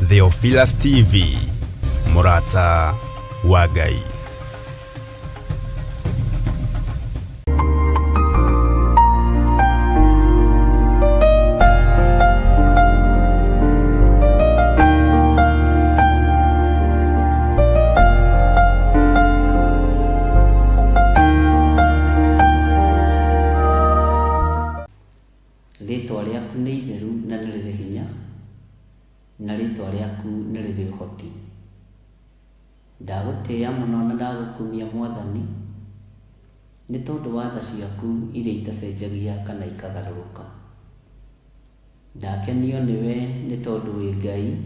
Theophilus TV, mũrata wa Ngai. Rĩĩtwa rĩaku nĩ itheru na nĩ rĩrĩ hinya, na rĩĩtwa rĩaku nĩ rĩrĩ ũhoti. Ndagũtĩĩa mũno na ndagũkumia Mwathani, nĩ tondũ wa tha ciaku iria itacenjagia kana ikagarũrũka. Ndakenio nĩwe nĩ tondũ wĩ Ngai,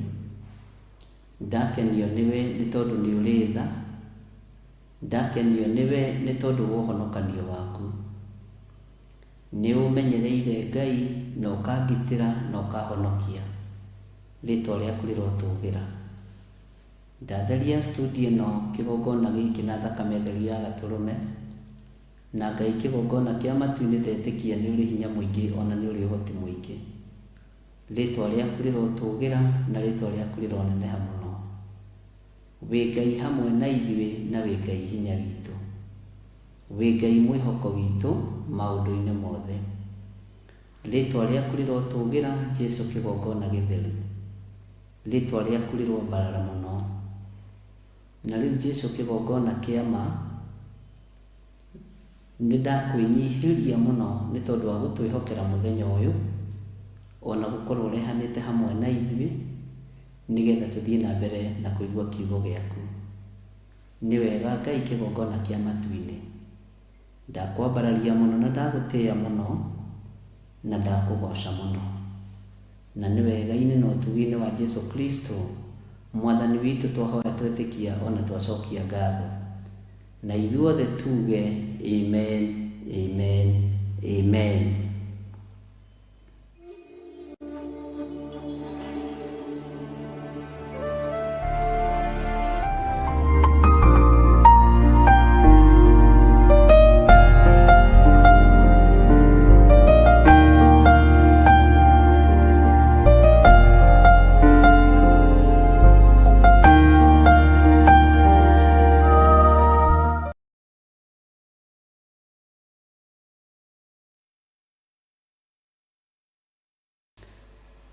ndakenio nĩwe nĩ tondũ nĩ ũrĩ tha, ndakenio nĩwe nĩ tondũ wa ũhonokanio waku. Nĩ ũmenyereire Ngai na ũkangitĩra na ũkahonokia. Rĩtwa rĩaku rĩrotũgĩra. Ndatheria studio ĩno kĩgongona gĩkĩ na thakame theru ya gatũrũme. Na Ngai kĩgongona kĩa matu-inĩ ndetĩkia nĩ ũrĩ hinya mũingĩ ona nĩ ũrĩ ũhoti mũingĩ. Rĩtwa rĩaku rĩrotũgĩra na rĩtwa rĩaku rĩroneneha mũno. Wĩ Ngai hamwe na ithuĩ na wĩ Ngai hinya witũ. Wĩ Ngai mwĩhoko witũ maũndũ-inĩ mothe. Rĩtwa rĩaku rĩrotũgĩra Jesu kĩgongona gĩtheru. Rĩtwa rĩaku rĩroambarara mũno. Na rĩu Jesu kĩgongona kĩa ma, nĩ ndakwĩnyihĩria mũno nĩ tondũ wa gũtwĩhokera mũthenya ũyũ, ona gũkorwo ũrehanĩte hamwe na ithuĩ, nĩgetha tũthiĩ na mbere na kũigua kiugo gĩaku. Nĩ wega Ngai kĩgongona kĩa matu-inĩ. Ndakwambararia mũno na ndagũtĩĩa mũno, na ndakũgooca mũno. Na nĩ wega-inĩ na ũtugi-inĩ wa Jesu Kristo, Mwathani witũ twahoya twetĩkia ona twacokia ngatho. Na ithuothe tuge amen, amen, amen.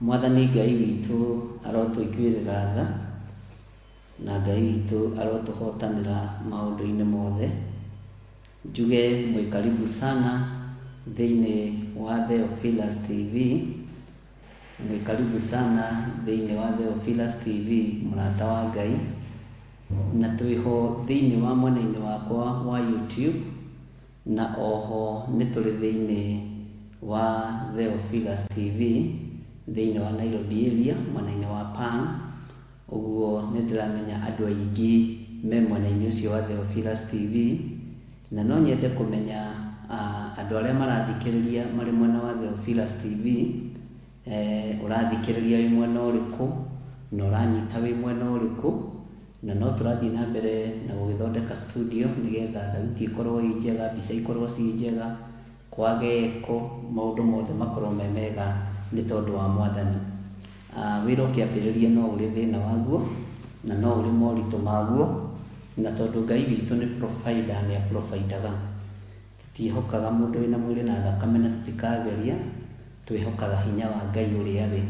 Mwathani Ngai witũ arotũiguĩrĩra tha, na Ngai witũ arotũhotanĩra maũndũ-inĩ mothe. Njuge mwĩ karibu sana thĩinĩ wa Theophilus TV, mwĩ karibu sana thĩinĩ wa Theophilus TV, mũrata wa Ngai, na twĩho thĩinĩ wa mwena-inĩ wakwa wa YouTube. Na oho nĩ tũrĩ thĩinĩ wa Theophilus TV thĩinĩ wa Nairobi area mwena-inĩ wa Pan. Ũguo nĩ ndĩramenya andũ aingĩ me mwena-inĩ ũcio wa Theophilus TV. Na no nyende kũmenya andũ arĩa marathikĩrĩria marĩ mwena wa Theophilus TV, ũrathikĩrĩria wĩ mwena ũrĩkũ na ũranyita wĩ mwena ũrĩkũ. Na no tũrathiĩ na mbere na gũgĩthondeka studio nĩgetha thauti ĩkorwo ĩ njega, mbica ikorwo ciĩ njega, kwage echo, maũndũ mothe makorwo me mega nĩ tondũ wa Mwathani. Wĩra ũkĩambĩrĩria no ũrĩ thĩna waguo, na no ũrĩ moritũ maguo, na tondũ Ngai witũ nĩ provider nĩ a provide aga. Tũtiĩhokaga mũndũ wĩna mwĩrĩ na thakame na tũtikageria, twĩhokaga hinya wa Ngai ũrĩa we,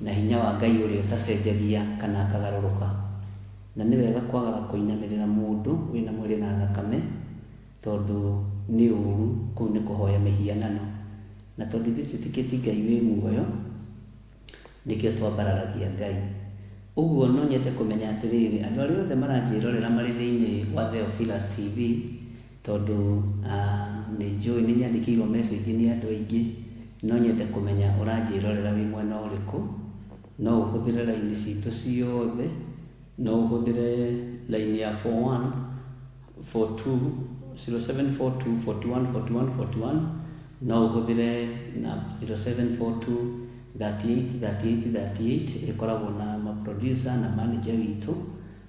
na hinya wa Ngai ũrĩa ũtacenjagia kana akagarũrũka. Na nĩ wega kwagaga kũinamĩrĩra mũndũ wĩna mwĩrĩ na thakame, tondũ nĩ ũru, kũu nĩ kũhoya mĩhianano. Na tondũ ithuĩ twĩtĩkĩtie Ngai wĩ muoyo, nĩkĩo twambararagia Ngai. Ũguo no nyende kũmenya atĩrĩrĩ, andũ arĩa othe maranjĩrorera marĩ thĩinĩ wa Theophilus TV, Tondũ nĩ njũĩ nĩ nyandĩkĩirwo message nĩ andũ aingĩ, no nyende kũmenya ũranjĩrorera wĩ mwena ũrĩkũ. No ũhũthĩre raini citũ ciothe, no ũhũthĩre raini ya 41 42 0742 41 41 41, no ũhũthĩre na 0742 38 38 38, ĩkoragwo na ma producer na manager witũ,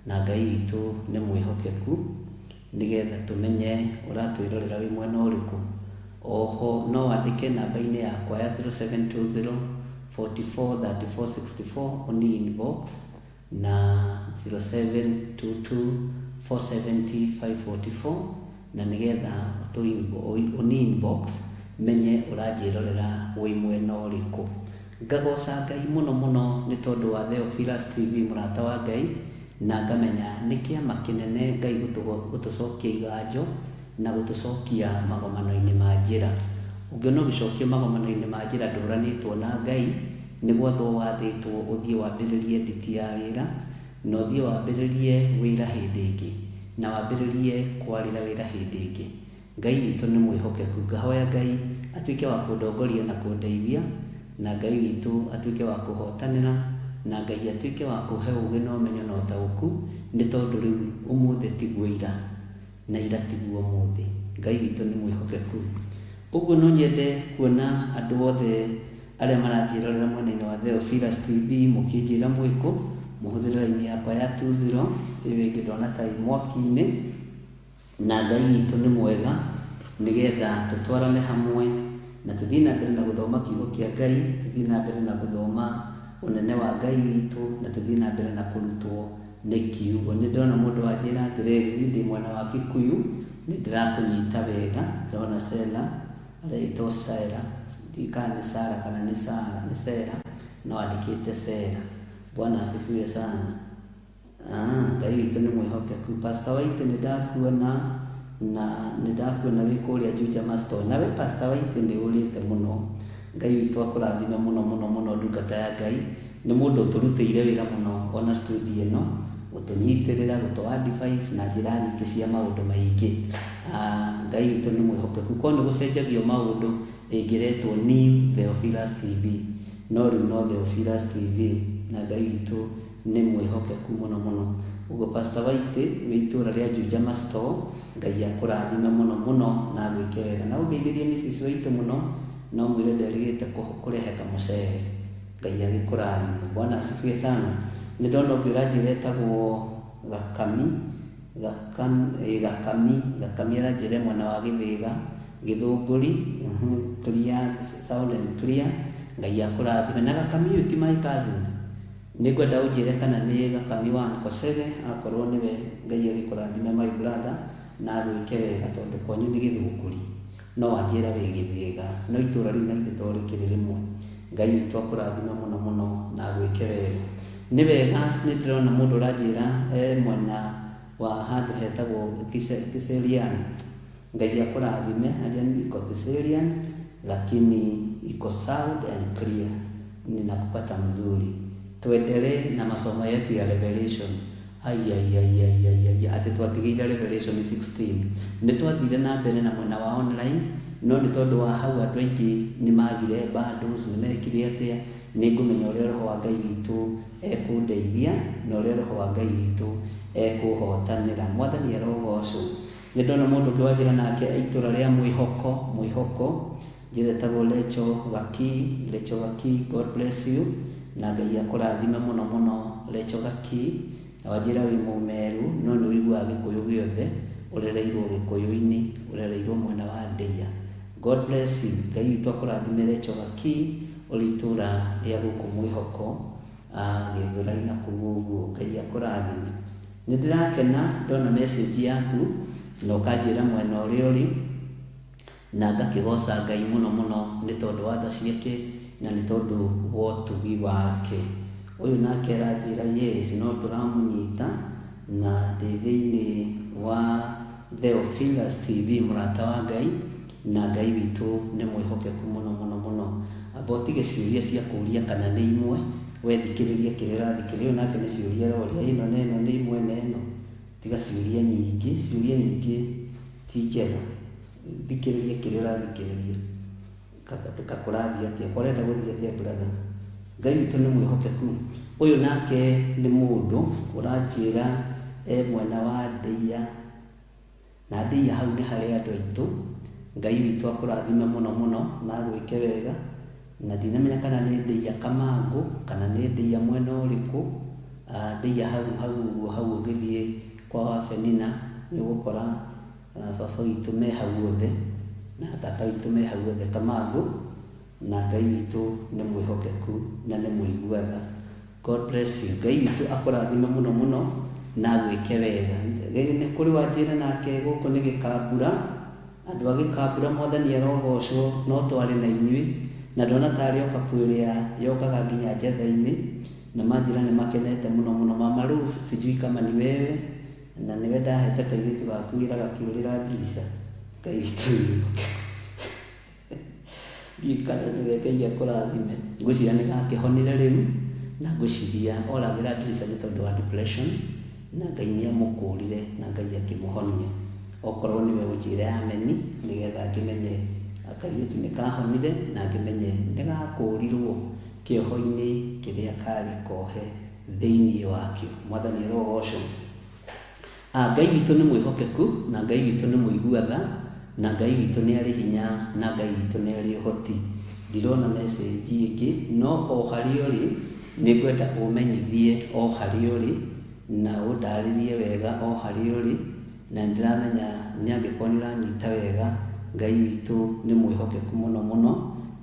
na Ngai witũ nĩ mwĩhokeku. Nĩgetha tũmenye ũratwĩrorera wĩ mwena ũrĩkũ. Oho no wandĩke namba-inĩ yakwa ya 0720 44 34 64 ũni inbox. na 0722 470 544, na nĩgetha ũni inbox menye ũranjĩrorera wĩ mwena ũrĩkũ. Ngagoca Ngai mũno mũno nĩ tondũ wa Theophilus TV mũrata wa Ngai, na ngamenya nĩ kĩama kĩnene Ngai gũtũcokia iganjo na gũtũcokia magomano-inĩ ma njĩra. Ũngĩona ũgĩcokio magomano-inĩ ma njĩra ndũranĩtwo na Ngai, nĩ gwathwo wathĩtwo ũthiĩ wambĩrĩrie nditi ya wĩra, na ũthiĩ wambĩrĩrie wĩra hĩndĩ ĩngĩ, na wambĩrĩrie kwarĩra wĩra hĩndĩ ĩngĩ. Ngai witũ nĩ mwĩhokeku. Ngahoya Ngai atuĩke wa kũndongoria na kũndeithia, na Ngai witũ atuĩke wa kũhotanĩra, na Ngai atuĩke wa kũhe ũgĩ na ũmenyo na ũtaũku, nĩ tondũ rĩu ũmũthĩ tiguo ira, na ira tiguo ũmũthĩ. Ngai witũ nĩ mwĩhokeku. Ũguo no nyende kuona andũ othe arĩa maranjĩrorera mwena-inĩ wa Theophilus TV mũkĩnjĩra mwĩkũ, mũhũthĩre raini yakwa ya 20, ĩyo ĩngĩ ndona ta ĩ mwaki-inĩ. Na Ngai witũ nĩ mwega, nĩgetha tũtwarane hamwe na tũthiĩ na mbere na gũthoma kiugo kĩa Ngai, tũthiĩ na mbere na gũthoma ũnene wa Ngai witũ, na tũthiĩ na mbere na kũrutwo nĩ kiugo. Nĩ ndĩrona mũndũ wanjĩra atĩrĩrĩ, niĩ ndĩ mwena wa Kikuyu, nĩ ndĩrakũnyita wega. Ndĩrona Sela, aretwo Sera, ndiũĩ kana nĩ Sara kana nĩ Sara, nĩ Sera, no andĩkĩte Sera. Bwana asifiwe sana. Ngai witũ nĩ mwĩhokeku. Pastor Waite nĩ ndakuona, na nĩ ndakuona wĩ kũrĩa Juja Masto. Nawe Pastor Waite nĩ ũrĩte mũno. Ngai witũ akũrathime mũno mũno mũno, ndungata ya Ngai. Nĩ mũndũ ũtũrutĩire wĩra mũno ona studio ĩno, gũtũnyitĩrĩra, gũtũ advice na njĩra nyingĩ cia maũndũ maingĩ. Ngai witũ nĩ mwĩhokeku. Korwo nĩ gũcenjagio maũndũ, ĩngĩretwo New Theophilus TV, no rĩu no Theophilus TV, na Ngai witũ nĩ mwĩhokeku mũno mũno. Ũguo Pastor Waite wĩ itũũra rĩa Juja Masto, Ngai akũrathime mũno mũno na agwĩke wega. Na ũngeithĩrie Mrs Waite mũno, no mwĩre nderĩgĩte kũrehe kamũcere. Ngai agĩkũrathime. Bwana asifiwe sana. Nĩ ndona ũngĩ ũranjĩra etagwo Gakami, Gakami, Gakami, Gakami aranjĩra mwena wa Gĩthĩga, Gĩthũngũri, clear, sound and clear. Ngai akũrathime. Na Gakami ũyũ ti my cousin. Nĩ ngwenda ũnjĩre kana nĩ Gakami wa Nkosege, akorwo nĩwe Ngai agĩkũrathime my brother, na agwĩke wega tondũ kwanyu nĩ Gĩthũngũri. No wanjĩra wĩ Gĩthĩga, no itũũra rĩu na ithuĩ to rĩkĩrĩ rĩmwe. Ngai witũ akũrathime mũno mũno na agwĩke wega. Nĩ wega nĩ ndĩrona mũndũ ũranjĩra e mwena wa handũ hetagwo Kiserian. Ngai akũrathime, arĩa iko Kiserian, lakini iko sound and clear. Ninakupata mzuri. Tuendelee na masomo yetu ya Revelation. Ai, ai, ai, ai, ai, ai, atĩ twatigĩire Revelation 16. Nĩ twathire na mbere na mwena wa online, no nĩ tondũ wa hau andũ aingĩ nĩ magire bundles, nĩ mekire atĩa, nĩ ngũmenya ũrĩa Roho wa Ngai witũ ekũndeithia, na ũrĩa Roho wa Ngai witũ ekũhotanĩra. Mwathani arogocwo. Nĩ ndona mũndũ ũngĩ wanjĩra nake itũũra rĩa Mwĩhoko, Mwĩhoko, njĩra ĩtagwo Lecho Gaki, Lecho Gaki, God bless you, na Ngai akũrathime mũno mũno Lecho Gaki. Na wanjĩra wĩ Mũmeru, no nĩ ũiguaga Gĩkũyũ gĩothe, ũrereirwo Gĩkũyũ-inĩ, ũrereirwo mwena wa Ndeia. God bless you. Ngai witũ akũrathime Lecho Gaki, ũrĩ itũũra rĩa gũkũ Mwĩhoko, Gĩthũrai na kũu ũguo. Ngai akũrathime. Nĩ ndĩrakena ndona message yaku, na ũkanjĩra mwena ũrĩa ũrĩ, na ngakĩgoca Ngai mũno mũno nĩ tondũ wa tha ciake na nĩ tondũ wa ũtugi wake. Ũyũ nake aranjĩra yes, no tũramũnyita, na ndĩ thĩinĩ wa Theophilus TV mũrata wa Ngai, na Ngai witũ nĩ mwĩhokeku mũno mũno mũno. Amba ũtige ciũria cia kũũria kana nĩ imwe, we thikĩrĩria kĩrĩa ũrathikĩrĩria. Ũyũ nake nĩ ciũria aroria, ĩno na ĩno nĩ imwe na ĩno. Tiga ciũria nyingĩ, ciũria nyingĩ ti njega. Thikĩrĩria kĩrĩa ũrathikĩrĩria. Kakũrathiĩ atĩa? Ũrenda gũthiĩ atĩa brother? Ngai witũ nĩ mwĩhokeku. Ũyũ nake nĩ mũndũ ũranjĩra e mwena wa Ndeia, na Ndeia hau nĩ harĩ andũ aitũ. Ngai witũ akũrathime mũno mũno na agwĩke wega. Na ndinamenya kana nĩ Ndeia Kamangũ kana nĩ Ndeia mwena ũrĩkũ. Ndeia hau hau ũguo, hau ũngĩthiĩ kwa Wabenina nĩ ũgũkora baba witũ me hau othe na tata witũ me hau othe Kamangũ, na Ngai witũ nĩ mwĩhokeku na nĩ mũigua tha. God bless you. Ngai witũ akũrathime mũno mũno na agwĩke wega. Nĩ kũrĩ wanjĩra nake gũkũ nĩ Gĩkambura. Andũ a Gĩkambura Mwathani arogocwo no twarĩ na inyuĩ. Na ndona tarĩ o kapu ĩrĩa yokaga nginya njetha-inĩ. Na manjĩra nĩ makenete mũno mũno. Mama Rose sijui kama ni wewe. Na nĩwe ndahete kairĩtu gaku wĩra gakĩũrĩra ndirica. Ngai witũ nĩ mwĩhokeku. Ndiũĩ kana nĩwe. Ngai akũrathime. Ngwĩciria nĩ gakĩhonire rĩu na ngwĩciria oragĩra ndirica nĩ tondũ wa depression na Ngai nĩ amũkũrire na Ngai akĩmũhonia. Okorwo nĩwe ũnjĩre ameni nĩgetha ngĩmenye kairĩtu nĩ kahonire na ngĩmenye nĩ gakũrirwo kĩoho-inĩ kĩrĩa karĩ kohe thĩinĩ wakĩo. Mwathani arogocwo. Ngai witũ nĩ mwĩhokeku na Ngai witũ nĩ mũigua tha na Ngai witũ nĩ arĩ hinya na Ngai witũ nĩ arĩ ũhoti. Ndirona message ĩngĩ no o harĩa ũrĩ nĩ ngwenda ũmenyithie o harĩa ũrĩ na ũndarĩrie wega o harĩa ũrĩ na nĩ ndĩramenya nĩ angĩkorwo nĩ ũranyita wega Ngai witũ nĩ mwĩhokeku mũno mũno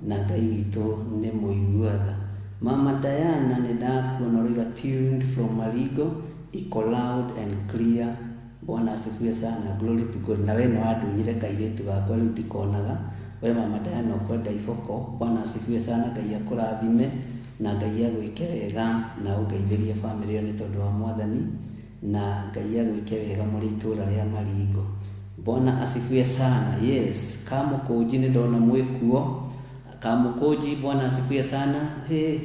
na Ngai witũ nĩ mũigua tha. Mama Diana nĩ ndakuona ũroiga tuned from Marigo iko loud and clear. Bwana asifiwe sana, glory to God. Na we nĩ wandunyire kairĩtu gakwa rĩu ndikonaga. We Mama Diana ũkwenda iboko. Bwana asifiwe sana, Ngai akũrathime na Ngai agwĩke wega na ũngeithĩrie famĩlĩ ĩyo nĩ tondũ wa Mwathani na Ngai agwĩke wega mũrĩ itũũra rĩa Maringo. Bwana asifiwe sana. Yes, Kamũkũnji nĩ ndona mwĩkuo. Kamũkũnji, Bwana asifiwe sana. Hey,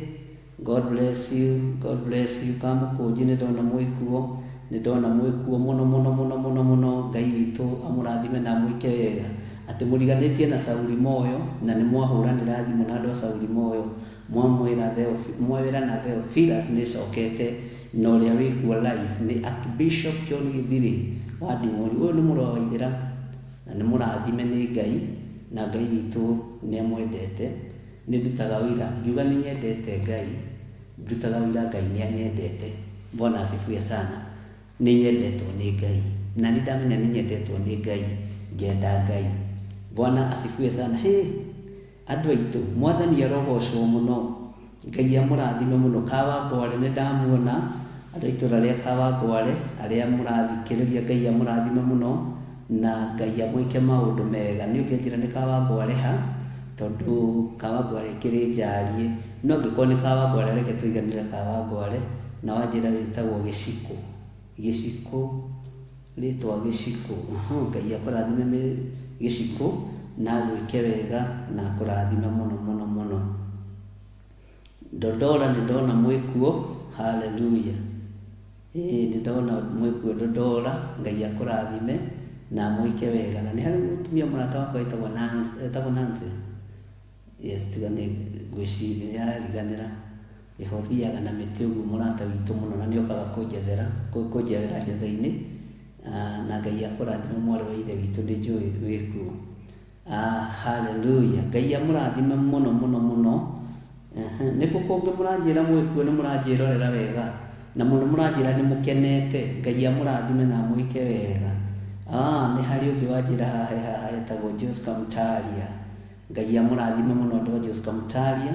God bless you, God bless you. Kamũkũnji nĩ ndona mwĩkuo, nĩ ndona mwĩkuo mũno mũno mũno mũno mũno. Ngai witũ amũrathime na amwĩke wega. Atĩ mũriganĩtie na Sauli Moyo na nĩ mwahũranĩra thimũ na andũ a Sauli Moyo mwamwĩra mwawĩra na Theophilus nĩ ĩcokete na ũrĩa wĩkuo live nĩ Archbishop John Gĩthirĩ wa Nding'ũri. Ũyũ nĩ mũrũ wa Waithĩra na nĩ mũrathime nĩ Ngai na Ngai witũ nĩ amwendete. Nĩ ndutaga wĩra ngiuga nĩ nyendete Ngai, ndutaga wĩra Ngai nĩ anyendete. Bwana asifiwe sana. Nĩ nyendetwo nĩ Ngai na nĩ ndamenya nĩ nyendetwo nĩ Ngai ngenda Ngai. Bwana asifiwe sana. Hey, andũ aitũ Mwathani arogocwo mũno. Ngai amũrathime mũno. Kawangware nĩ ndamuona andũ a itũũra rĩa Kawangware arĩa mũrathikĩrĩria Ngai amũrathime mũno na Ngai amwĩke maũndũ mega. Nĩ ũngĩanjĩra nĩ Kawangware ha tondũ Kawangware ĩkĩrĩ njariĩ no angĩkorwo nĩ Kawangware reke tũiganĩre Kawangware na wanjĩra wĩtagwo Gĩcikũ. Gĩcikũ rĩtwa Gĩcikũ. Ngai akũrathime Gĩcikũ na agwĩke wega na akũrathime mũno mũno mũno. Dodora nĩ ndona mwĩkuo, haleluya. Ĩĩ nĩ ndona mwĩkuo Dodora, Ngai akũrathime na amwĩke wega. Na nĩ harĩ mũtumia mũrata wakwa wĩtagwo Nancy, etagwo Nancy. Yes, tiga nĩ ngwĩciria nĩ arariganĩra. Ĩho thiaga na mĩtĩ ũguo mũrata witũ mũno na nĩ okaga kũnjethera kũnjerera njetha-inĩ na Ngai akũrathime mwarĩ wa ithe witũ nĩ njũĩ wĩkuo. Haleluya. Ngai amũrathime mũno mũno mũno. Nĩ kũ kũngĩ mũranjĩra mwĩkuo nĩ mũranjĩrorera wega na mũno mũranjĩra nĩ mũkenete. Ngai amũrathime na amwĩke wega. Nĩ harĩ ũngĩ wanjĩra haha haha etagwo Josca Mutaria. Ngai amũrathime mũno andũ a Josca Mutaria.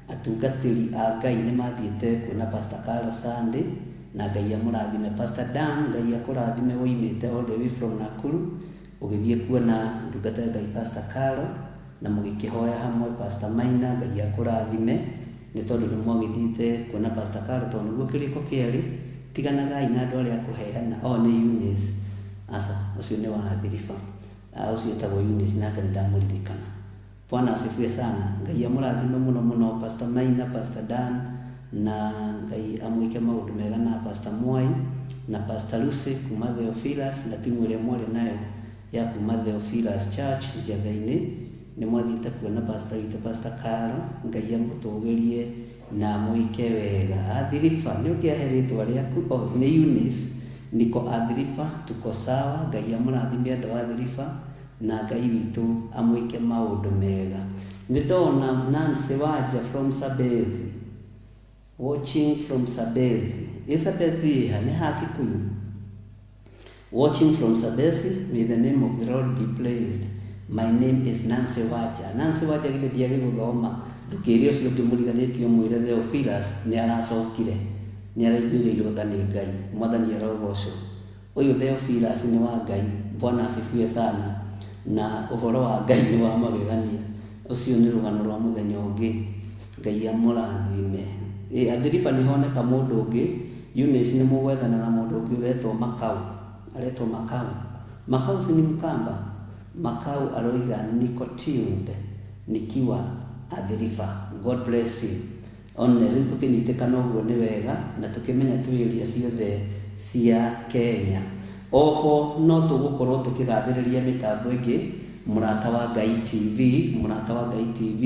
Atungatĩri a Ngai nĩ mathiĩte kuona Pastor Carol Sunday na Ngai amũrathime. Pastor Dan, Ngai akũrathime woimĩte all the way from Nakuru ũgĩthiĩ kuona ndungata ya Ngai Pastor Carol na mũgĩkĩhoya hamwe. Pastor Maina, Ngai akũrathime nĩ tondũ nĩ mwagĩthiĩte kuona Pastor Carol tondũ nĩguo kĩrĩko kĩarĩ. Tiganagai na andũ arĩa akũheana. Oh, nĩ Eunice. Aca, ũcio nĩ wa Athiriba. Ũcio wĩtagwo Eunice nake nĩ ndamũririkana. Bwana asifiwe sana. Ngai amũrathime mũno mũno Pastor Maina, Pastor Dan na Ngai amwĩke maũndũ mega na Pastor Mwai na Pastor Lucy kuma Theophilus na timu ĩrĩa mwarĩ nayo ya kuma Theophilus Church Njetha-inĩ nĩ mwathiĩte kuona pastor witũ Pastor Carol. Ngai amũtũgĩrie na amwĩke wega. Athiriba nĩ ũngĩahe rĩtwa rĩaku. Oh, nĩ Eunice. Niko Athiriba, tuko sawa. Ngai amũrathime andũ a Athiriba na Ngai witũ amwĩke maũndũ mega. Nĩ ndona Nancy Wanja from Sabezi. Watching from Sabezi. Ĩ Sabezi ĩha nĩ ha Kikuyu. Watching from Sabesi, may the name of the Lord be praised. My name is Nancy Waja. Nancy Waja githĩ ndiagĩgũthoma. Ndũkĩre ũcio ũngĩ mũriganĩtie ũmwĩre Theophilus nĩ aracokire, nĩ araiguĩrĩirwo tha nĩ Ngai. Mwathani arogocwo. Ũyũ Theophilus nĩ wa Ngai. Bwana asifiwe sana. Na ũhoro wa Ngai nĩ wa magegania. Ũcio nĩ rũgano rwa mũthenya ũngĩ. Ngai amũrathime. Ĩ, Athi River nĩ honeka mũndũ ũngĩ. Eunice nĩ mũgwethana na mũndũ ũngĩ ũretwo Makau. Aretwo Makau. Makau si ni Mkamba? Makau aroiga niko tuned nikiwa Athi River. God bless you. One rĩu tũkĩnyitĩkana ũguo nĩ wega na tũkĩmenya twĩ area ciothe cia Kenya. Oho no tũgũkorwo tũkĩgathĩrĩria mĩtambo ĩngĩ, Mũrata wa Ngai TV, Mũrata wa Ngai TV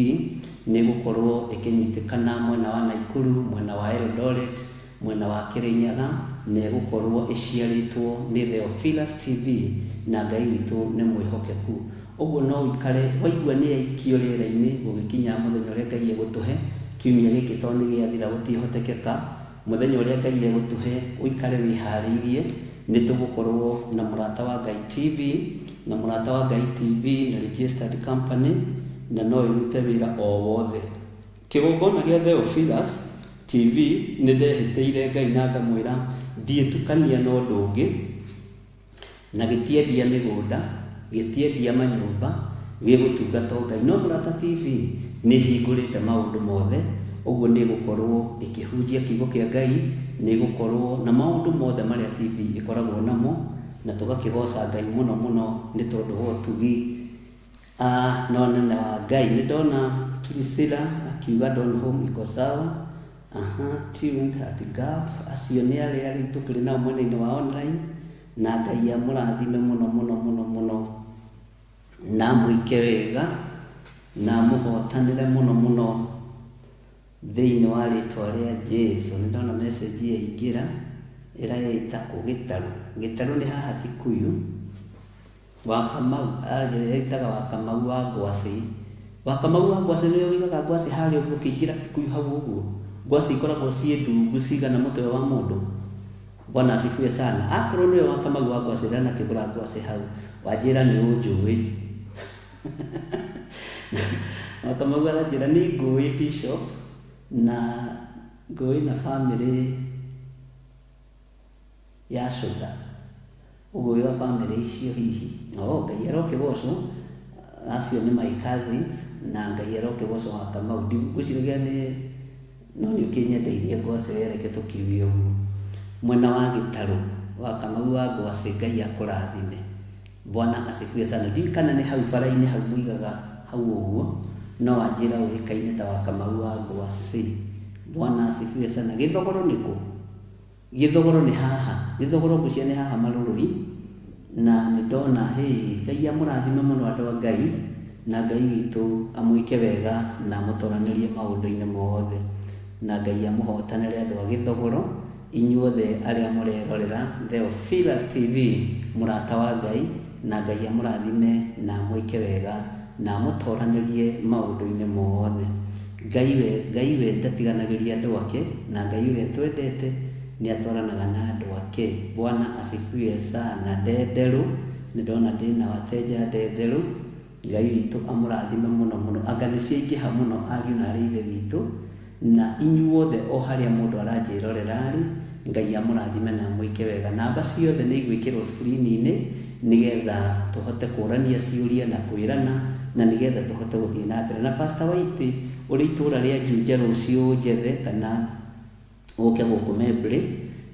nĩ ĩgũkorwo ĩkĩnyitĩkana mwena wa Naikuru, mwena wa Eldoret, mwena wa Kĩrĩnyaga, na ĩgũkorwo ĩciarĩtwo nĩ Theophilus TV, na Ngai witũ nĩ mwĩhokeku. Ũguo no ũikare waigua nĩ yaikio rĩera-inĩ gũgĩkinya mũthenya ũrĩa Ngai egũtũhe, kiumia gĩkĩ tondũ nĩ gĩathira gũtiĩhotekeka, mũthenya ũrĩa Ngai egũtũhe ũikare wĩharĩirie, nĩ tũgũkorwo na Mũrata wa Ngai TV, na Mũrata wa Ngai TV nĩ registered company na no ĩrute wĩra o wothe. Kĩgongona gĩa Theophilus TV nĩ ndehĩtĩire Ngai na ngamwĩra ndiĩtukania na ũndũ ũngĩ, na gĩtiendia mĩgũnda, gĩtiendia manyũmba, gĩgũtungata o Ngai. No Mũrata TV nĩ ĩhingũrĩte maũndũ mothe, ũguo nĩ ĩgũkorwo ĩkĩhunjia kiugo kĩa Ngai, nĩ ĩgũkorwo na maũndũ mothe marĩa TV ĩkoragwo namo, na tũgakĩgoca Ngai mũno mũno nĩ tondũ wa ũtugi na ũnene wa Ngai. Nĩ ndona Priscilla akiuga Donholm iko sawa. Aha, tuned at Gulf. Acio nĩ arĩa rĩu tũkĩrĩ nao mwena-inĩ wa online, na Ngai amũrathime mũno mũno mũno mũno, na amwĩke wega, na amũhotanĩre mũno mũno thĩinĩ wa rĩtwa rĩa Jesu. Nĩ ndona message yaingĩra ĩraita kũ Gĩtarũ. Gĩtarũ nĩ haha Kikuyu. Wa Kamau, ĩtaga wa Kamau wa Ngwacĩ. Wa Kamau wa Ngwacĩ nĩwe ũigaga ngwacĩ harĩa ũguo ũkĩingĩra Kikuyu hau ũguo. Ngwacĩ ikoragwo ciĩ ndungu cigana mũtwe wa mũndũ. Bwana asifiwe sana. Akorwo nĩwe wa Kamau wa Ngwacĩ ndanakĩgũra ngwacĩ hau, wanjĩra nĩ ũnjũĩ. Wa Kamau aranjĩra nĩ ngũĩ Bishop na ngũĩ na family ya Sugar. Ũguo wĩ wa family icio hihi. Oh, Ngai arokĩgocwo. Acio nĩ my cousins na Ngai arokĩgocwo wa Kamau. Ngwĩciragia nĩ no nĩ ũkĩnyendeirie ngwacĩ we reke tũkiuge ũguo. Mwena wa Gĩtarũ wa Kamau wa Ngwacĩ Ngai akũrathime. Bwana asifiwe sana. Ndiũĩ kana nĩ hau bara-inĩ hau mũigaga hau ũguo, no wanjĩra ũĩkaine ta wa Kamau wa Ngwacĩ. Bwana asifiwe sana. Gĩthogoro nĩ kũ? Gĩthogoro nĩ haha. Gĩthogoro ngwĩciria nĩ haha Marũrũi, na nĩ ndona hĩ, Ngai amũrathime mũno andũ a Ngai, na Ngai witũ amwĩke wega na amũtoranĩrie maũndũ-inĩ mothe, na Ngai amũhotanĩre andũ a Gĩthogoro, inyuothe arĩa mũrerorera Theophilus TV, mũrata wa Ngai, na Ngai amũrathime na amwĩke wega na amũtoranĩrie maũndũ-inĩ mothe. Ngai we, Ngai we ndatiganagĩria andũ ake, na Ngai ũrĩa twendete nĩ atwaranaga na andũ ake. Bwana asifiwe sana. Ndenderũ, nĩ ndona ndĩna wateja Ndenderũ. Ngai witũ amũrathime mũno mũno. Anga nĩ ciaingĩha mũno ariũ na arĩ ithe witũ, na inyuothe o harĩa mũndũ aranjĩrorera rĩ, Ngai amũrathime na amwĩke wega. Namba ciothe nĩ igwĩkĩrwo screen-inĩ nĩgetha tũhote kũrania ciũria na kwĩrana, na nĩgetha tũhote gũthiĩ na mbere. Na Pastor Waiti ũrĩ itũra rĩa Juja rũciũ njethe kana ũke gũkũ Membley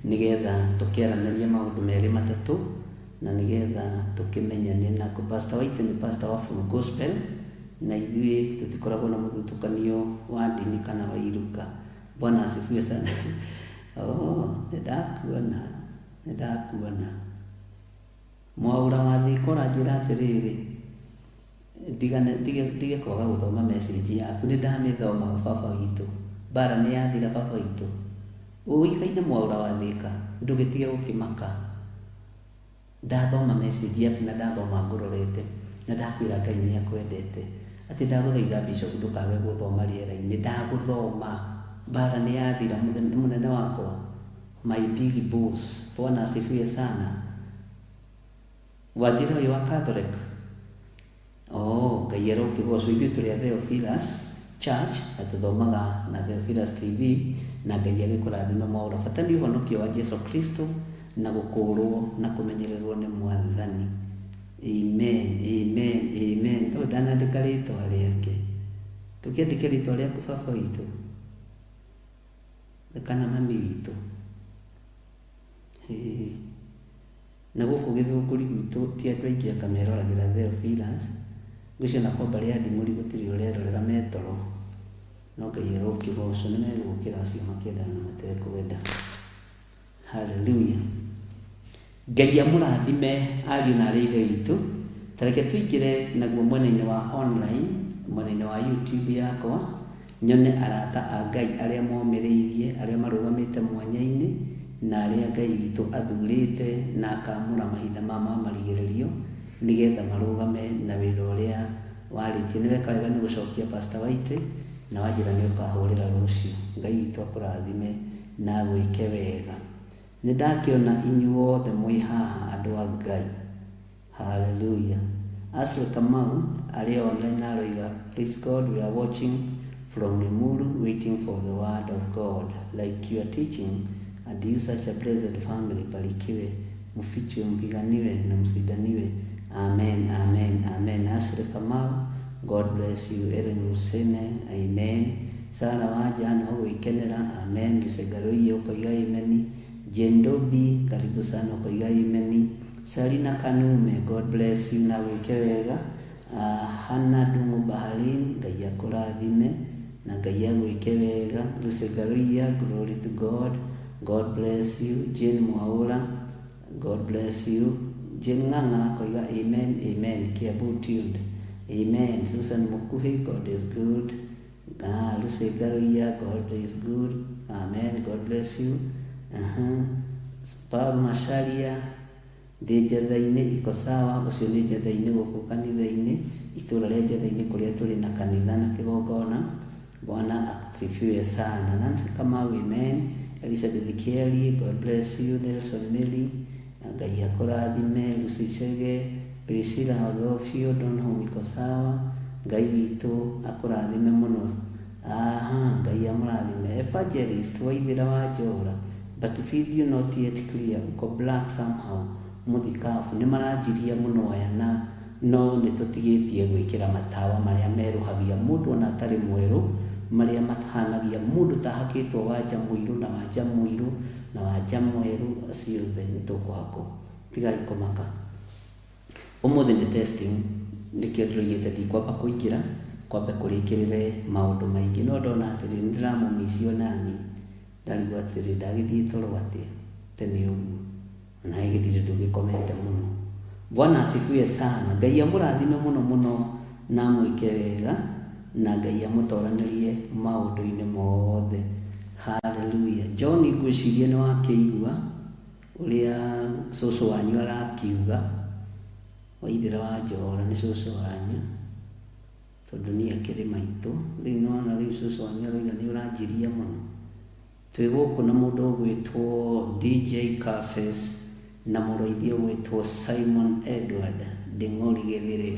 nĩgetha tũkĩaranĩrie maũndũ merĩ matatũ, na nĩgetha tũkĩmenyane. Na Pastor Waiti nĩ pastor wa Full Gospel, na ithuĩ tũtikoragwo na mũthutũkanio wa ndini kana wa iruka. Bwana asifiwe sana. Oh, nĩ ndakuona, nĩ ndakuona. Mwaũra wa Thika ũranjĩra atĩrĩrĩ, ndigane ndige ndige kwaga gũthoma message yaku, nĩ ndamĩthoma baba witũ. Mbara nĩ yathira baba witũ. Ũĩkaine Mwaũra wa Thika, ndũgĩtige gũkĩmaka. Ndathoma message yaku na ndathoma ngũrorete, na ndakwĩra Ngai nĩ akwendete. Atĩ ndagũthaitha Bishop ndũkage gũthoma rĩera-inĩ, ndagũthoma. Mbara nĩ yathira mũnene wakwa. My big boss. Bwana asifiwe sana. Wanjĩra ũyũ wa Catholic. Oh, Ngai arokĩgocwo. Ithuĩ tũrĩ a Theophilus. Church, na tũthomaga na Theophilus TV, na Ngai agĩkũrathime mwaũra. Bata nĩ ũhonokio wa Jesu Kristo na gũkũrwo na kũmenyererwo nĩ Mwathani. Amen, amen, amen. Ũyũ ndanandĩka rĩtwa rĩake. Ndũkĩandĩke rĩtwa rĩaku baba witũ kana mami witũ. Hĩ. Na gũkũ Gĩthũngũri gwitũ ti andũ aingĩ anga meroragĩra Theophilus. Ngwĩciria ona kwa mbarĩ ya Nding'ũri gũtirĩ ũrerorera metoro. No Ngai arokĩgocwo, nĩ megũkĩra acio makĩenda na matekwenda. Hallelujah. Ngai amũrathime ariũ na arĩ ithe witũ. Ta reke tũingĩre naguo mwena-inĩ wa online, mwena-inĩ wa YouTube yakwa, nyone arata a Ngai arĩa momĩrĩirie, arĩa marũgamĩte mwanya-inĩ, na arĩa Ngai witũ athurĩte na akamũra mahinda maya ma marigĩrĩrio, nĩgetha marũgame na wĩra ũrĩa warĩtie. Nĩ weka wega nĩ gũcokia Pastor White, na wanjĩra nĩ ũkahũrĩra rũciũ. Ngai witũ akũrathime na agwĩke wega. Nĩ ndakĩona inyuothe mwĩ haha andũ a Ngai. Hallelujah. Ashley Kamau arĩ online aroiga, praise God, we are watching from Limuru, waiting for the word of God. Like you are teaching, and you such a blessed family, barikiwe, mfichwe, mpiganiwe na msindaniwe. Amen, amen, amen. Ashley Kamau, God bless you. Ellen Musene, amen. Sarah Wanja no gwikenera, amen. Lusegaroiye ukoiga amen. Jendobi, karibu sana ukoiga amen. Salina Kanume, God bless you na wike wega. Hana Dungu Baharin, Ngai akũrathime na Ngai agwĩke wega. Lusegaroiya, glory to God. God bless you. Jane Mwaura, God bless you. Jane Ng'ang'a akoiga amen, amen. Kiambu tuned. Amen. Susan Mukuhi, God is good. Lucy Garuya, God is good. Amen. God bless you. Paul Masharia, ndĩ njetha-inĩ iko sawa, ũcio nĩ njetha-inĩ gũkũ kanitha-inĩ, itũra rĩa njetha-inĩ kũrĩa tũrĩ na kanitha na kĩgongona. Bwana asifiwe sana. Nancy Kamau, amen. Elizabeth Kelly, God bless you. Nelson Meli, Ngai akũrathime. Lucy Chege, Priscilla Odhofio, Donholm iko sawa. Ngai witũ akũrathime mũno. Aha, Ngai amũrathime. Evangelist Waithera wa Njora, but video not yet clear, uko black somehow. Mũthikabu nĩ maranjiria mũno aya na no nĩ tũtigĩtie gwĩkĩra matawa marĩa merũhagia mũndũ ona atarĩ mwerũ, marĩa mahanagia mũndũ ta ahakĩtwo wanja mũirũ na wanja mũirũ na wanja mwerũ, acio othe nĩ tũkũhakwo. Tigai kũmaka. Ũmũthĩ nĩ testing, nĩkĩo ndĩroigĩte ndikwamba kũingĩra, kwambe kũrĩkĩrĩre maũndũ maingĩ, no ndona atĩrĩ nĩ ndĩramũmicio nani, ndarigwo atĩrĩ ndagĩthiĩ toro atĩa tene ũguo, na gĩthirĩ ndũgĩkomete mũno. Bwana asifiwe sana. Ngai amũrathime mũno mũno na amwĩke wega, na Ngai amũtoranĩrie maũndũ-inĩ mothe. Hallelujah. John ngwĩciria nĩ wakĩigua ũrĩa cũcũ wanyu arakiuga. Waithera wa Njora nĩ cũcũ wanyu, tondũ niĩ akĩrĩ maitũ. Rĩu nĩwona rĩu cũcũ wanyu aroiga nĩ ũranjiria mũno. Twĩ gũkũ na mũndũ ũgwĩtwo DJ Cafes na mũrũithi ũgwĩtwo Simon Edward Nding'ũri Gĩthĩrĩ.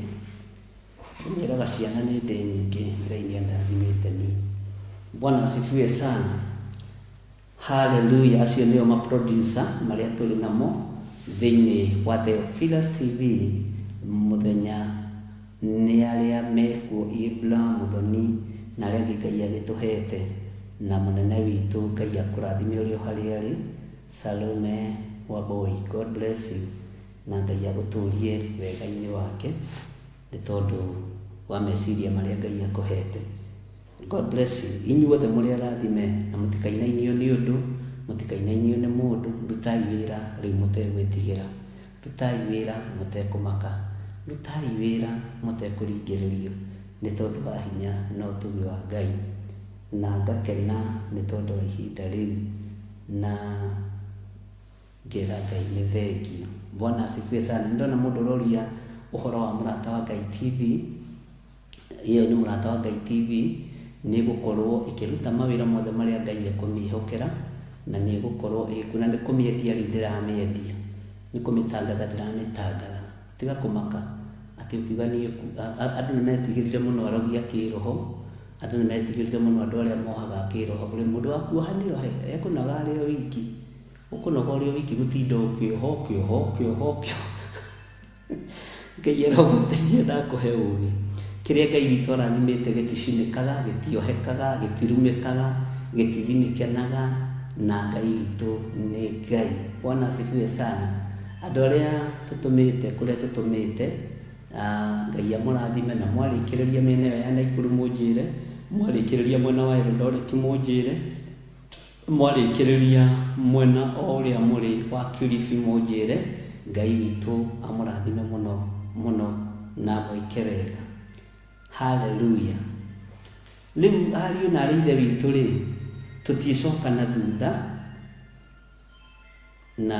Njĩraga ciana nĩ ndĩ nyingĩ, Ngai nĩ andathimĩte niĩ. Bwana asifiwe sana. Hallelujah. Acio nĩo ma-producer marĩa tũrĩ namo thĩinĩ wa Theophilus TV mũthenya nĩ arĩa mekuo Ibra Muthoni na arĩa angĩ Ngai agĩtũhete, na mũnene witũ Ngai akũrathime ũrĩa o harĩa arĩ, Salome Wambui. God bless you na Ngai agũtũrie wega-inĩ wake nĩ tondũ wa meciria marĩa Ngai akũhete. God bless you. Inyuothe mũrĩ arathime na mũtikainainio nĩ ũndũ, mũtikainainio nĩ mũndũ. Rutai wĩra rĩu mũtegwĩtigĩra, rutai wĩra mũtekũmaka, rutai wĩra mũtekũringĩrĩrio, nĩ tondũ wa hinya na ũtugi wa Ngai. Na ngakena nĩ tondũ wa ihinda rĩu na ngera Ngai nĩ thengiũ. Bwana asifiwe sana. Nĩ ndona mũndũ ũroria ũhoro wa Mũrata wa Ngai TV. Ĩyo nĩ Mũrata wa Ngai TV nĩ ĩgũkorwo ĩkĩruta mawĩra mothe marĩa Ngai ekũmĩhokera, na nĩ ĩgũkorwo ĩgĩkuna. Nĩ kũmĩendia rĩu ndĩramĩendia, nĩ kũmĩtangatha ndĩramĩtangatha. Tiga kũmaka atĩ ũkiuga niĩ andũ nĩ metigĩrire mũno arogi a kĩroho, Andũ nĩ metigĩrire mũno andũ arĩa mohaga kĩroho. Kũrĩ mũndũ wa kuoha nĩ ohe, ekũnoga arĩ o wiki. Ũkũnoga ũrĩ o wiki gũtinda ũkĩoha ũkĩoha ũkĩoha ũkĩoha. Ngai arogũteithia na akũhe ũgĩ. Kĩrĩa Ngai witũ arathimĩte gĩticinĩkaga, gĩtiohekaga, gĩtirumĩkaga, gĩtithinĩkanaga, na Ngai witũ nĩ Ngai. Bwana asifiwe sana. Andũ arĩa tũtũmĩte kũrĩa tũtũmĩte, Ngai amũrathime na mwarĩkĩrĩria mĩena ĩyo ya Naikuru mũnjĩre, mwarĩkĩrĩria mwena wa Eldoret mũnjĩre, mwarĩkĩrĩria mwena o ũrĩa mũrĩ wa Kilifi mũnjĩre, Ngai witũ amũrathime mũno mũno na amwĩke wega. Haleluya. Rĩu ariũ na arĩ ithe witũ rĩ, tũtiĩcoka na thutha na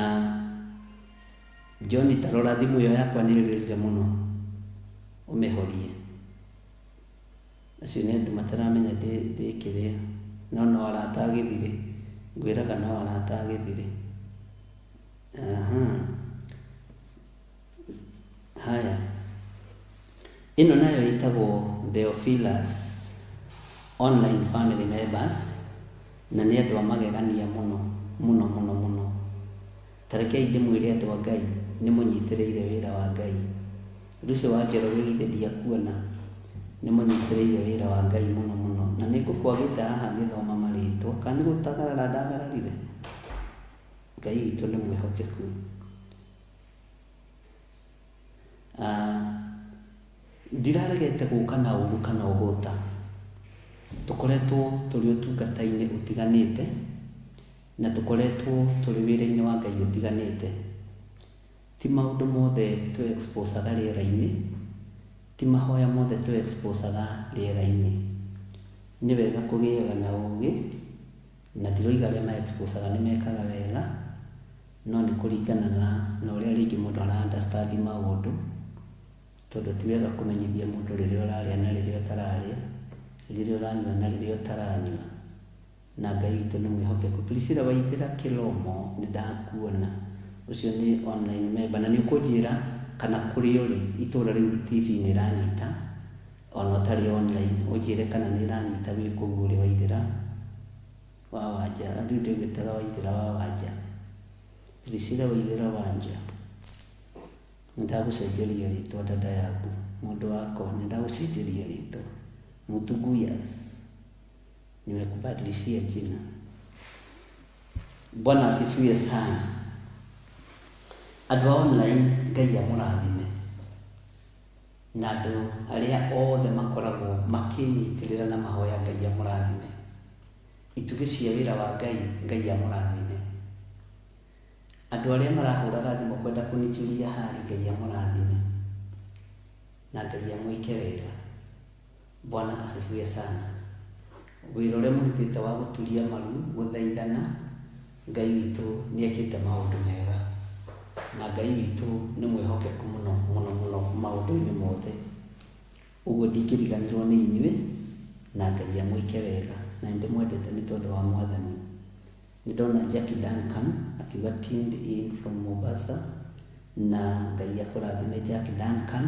John ta rora thimũ ĩyo yakwa nĩ ĩrĩrire mũno ũmĩhorie. Acio nĩ andũ mataramenya ndĩ kĩrĩa, no no arata a gĩthirĩ, ngwĩraga no arata a gĩthirĩ. Aha. Haya. Ĩno nayo ĩtagwo Theophilus Online Family Members, na nĩ andũ a magegania mũno mũno mũno mũno. Ta rekei ndĩmwĩre andũ a Ngai, nĩ mũnyitĩrĩire wĩra wa Ngai. Lucy wa Njoroge githĩ ndiakuona? Nĩ mũnyitĩrĩire wĩra wa Ngai mũno mũno. Na nĩ ngũkwagĩte haha ngĩthoma marĩtwa, kana nĩ gũtagarara ndagararire? Ngai witũ nĩ mwĩhokeku. Ndiraregete gũka na ũru kana ũgũta. Tũkoretwo tũrĩ ũtungata-inĩ ũtiganĩte, na tũkoretwo tũrĩ wĩra-inĩ wa Ngai ũtiganĩte. Ti maũndũ mothe tũ expose aga rĩera-inĩ, ti mahoya mothe tũ expose aga rĩera-inĩ. Nĩ wega kũgĩaga na ũgĩ, na ndiroiga arĩa ma expose aga nĩ mekaga wega, no nĩ kũringanaga na ũrĩa rĩngĩ mũndũ ara understand maũndũ, tondũ ti wega kũmenyithia mũndũ rĩrĩa ũrarĩa na rĩrĩa ũtararĩa, rĩrĩa ũranyua na rĩrĩa ũtaranyua. Na Ngai witũ nĩ mwĩhokeku. Priscilla Waithĩra Kĩromo nĩ ndakuona, ũcio nĩ online member, na nĩ ũkũnjĩra kana kũrĩa ũrĩ itũra rĩu TV nĩ ĩranyita, ona ũtarĩ online, ũnjĩre kana nĩ ĩranyita wĩ kũu ũrĩ Waithĩra wa Wanja, rĩu ndĩgwĩtaga Waithĩra wa Wanja, Priscilla Waithĩra Wanja, nĩ ndagũcenjeria rĩtwa dada yaku, mũndũ wakwa, nĩ ndagũcenjeria rĩtwa, Mutuguyas. Nimekubadilishia jina. Bwana asifiwe sana. Andũ a online Ngai amũrathime na andũ arĩa othe makoragwo makĩnyitĩrĩra na mahoya Ngai amũrathime. Itugĩ cia wĩra wa Ngai Ngai amũrathime. Andũ arĩa marahũraga thimũ kwenda kũnijulia hali Ngai amũrathime na Ngai amwĩke wega. Bwana asifiwe sana. Wĩra ũrĩa mũrutĩte wa gũturia maru, gũthaithana, Ngai witũ nĩ ekĩte maũndũ mega. Na Ngai witũ nĩ mwĩhokeku mũno mũno mũno maũndũ-inĩ mothe. Ũguo ndingĩriganĩrwo nĩ inyuĩ, na Ngai amwĩke wega. Na nĩ ndĩmwendete nĩ tondũ wa Mwathani. Nĩ ndona Jackie Duncan akiuga tuned in from Mombasa, na Ngai akũrathime Jackie Duncan.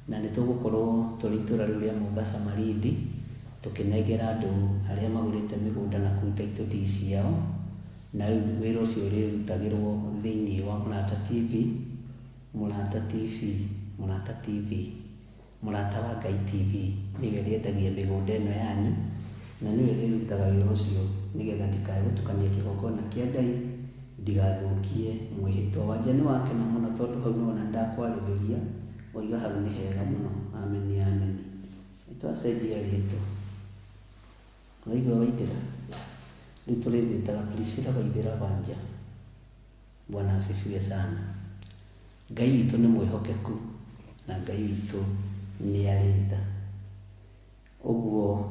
Na nĩ tũgũkorwo tũrĩ itũra rĩu rĩa Mombasa Malindi, tũkĩnengera andũ arĩa magũrĩte mĩgũnda na kũu title deed ciao. Na rĩu wĩra ũcio ũrĩrutagĩrwo thĩinĩ wa Mũrata TV, Mũrata TV, Mũrata TV, Mũrata wa Ngai TV, nĩyo ĩrĩendagia mĩgũnda ĩno yanyu, na nĩyo ĩrĩrutaga wĩra ũcio nĩgetha ndikae gũtukania kĩgongona kĩa Ngai, ndigathũkie mwĩhĩtwa. Wanja nĩ wakena mũno tondũ hau nĩwona nĩndakwarĩrĩria, waiga hau nĩ hega mũno. Ameni ameni. Nĩ twacenjia rĩtwa. Waigua Waithĩra? Rĩu tũrĩgwĩtaga Priscilla Waithĩra Wanja. Bwana asifiwe sana. Ngai witũ nĩ mwĩhokeku na Ngai witũ nĩ arĩ tha. Ũguo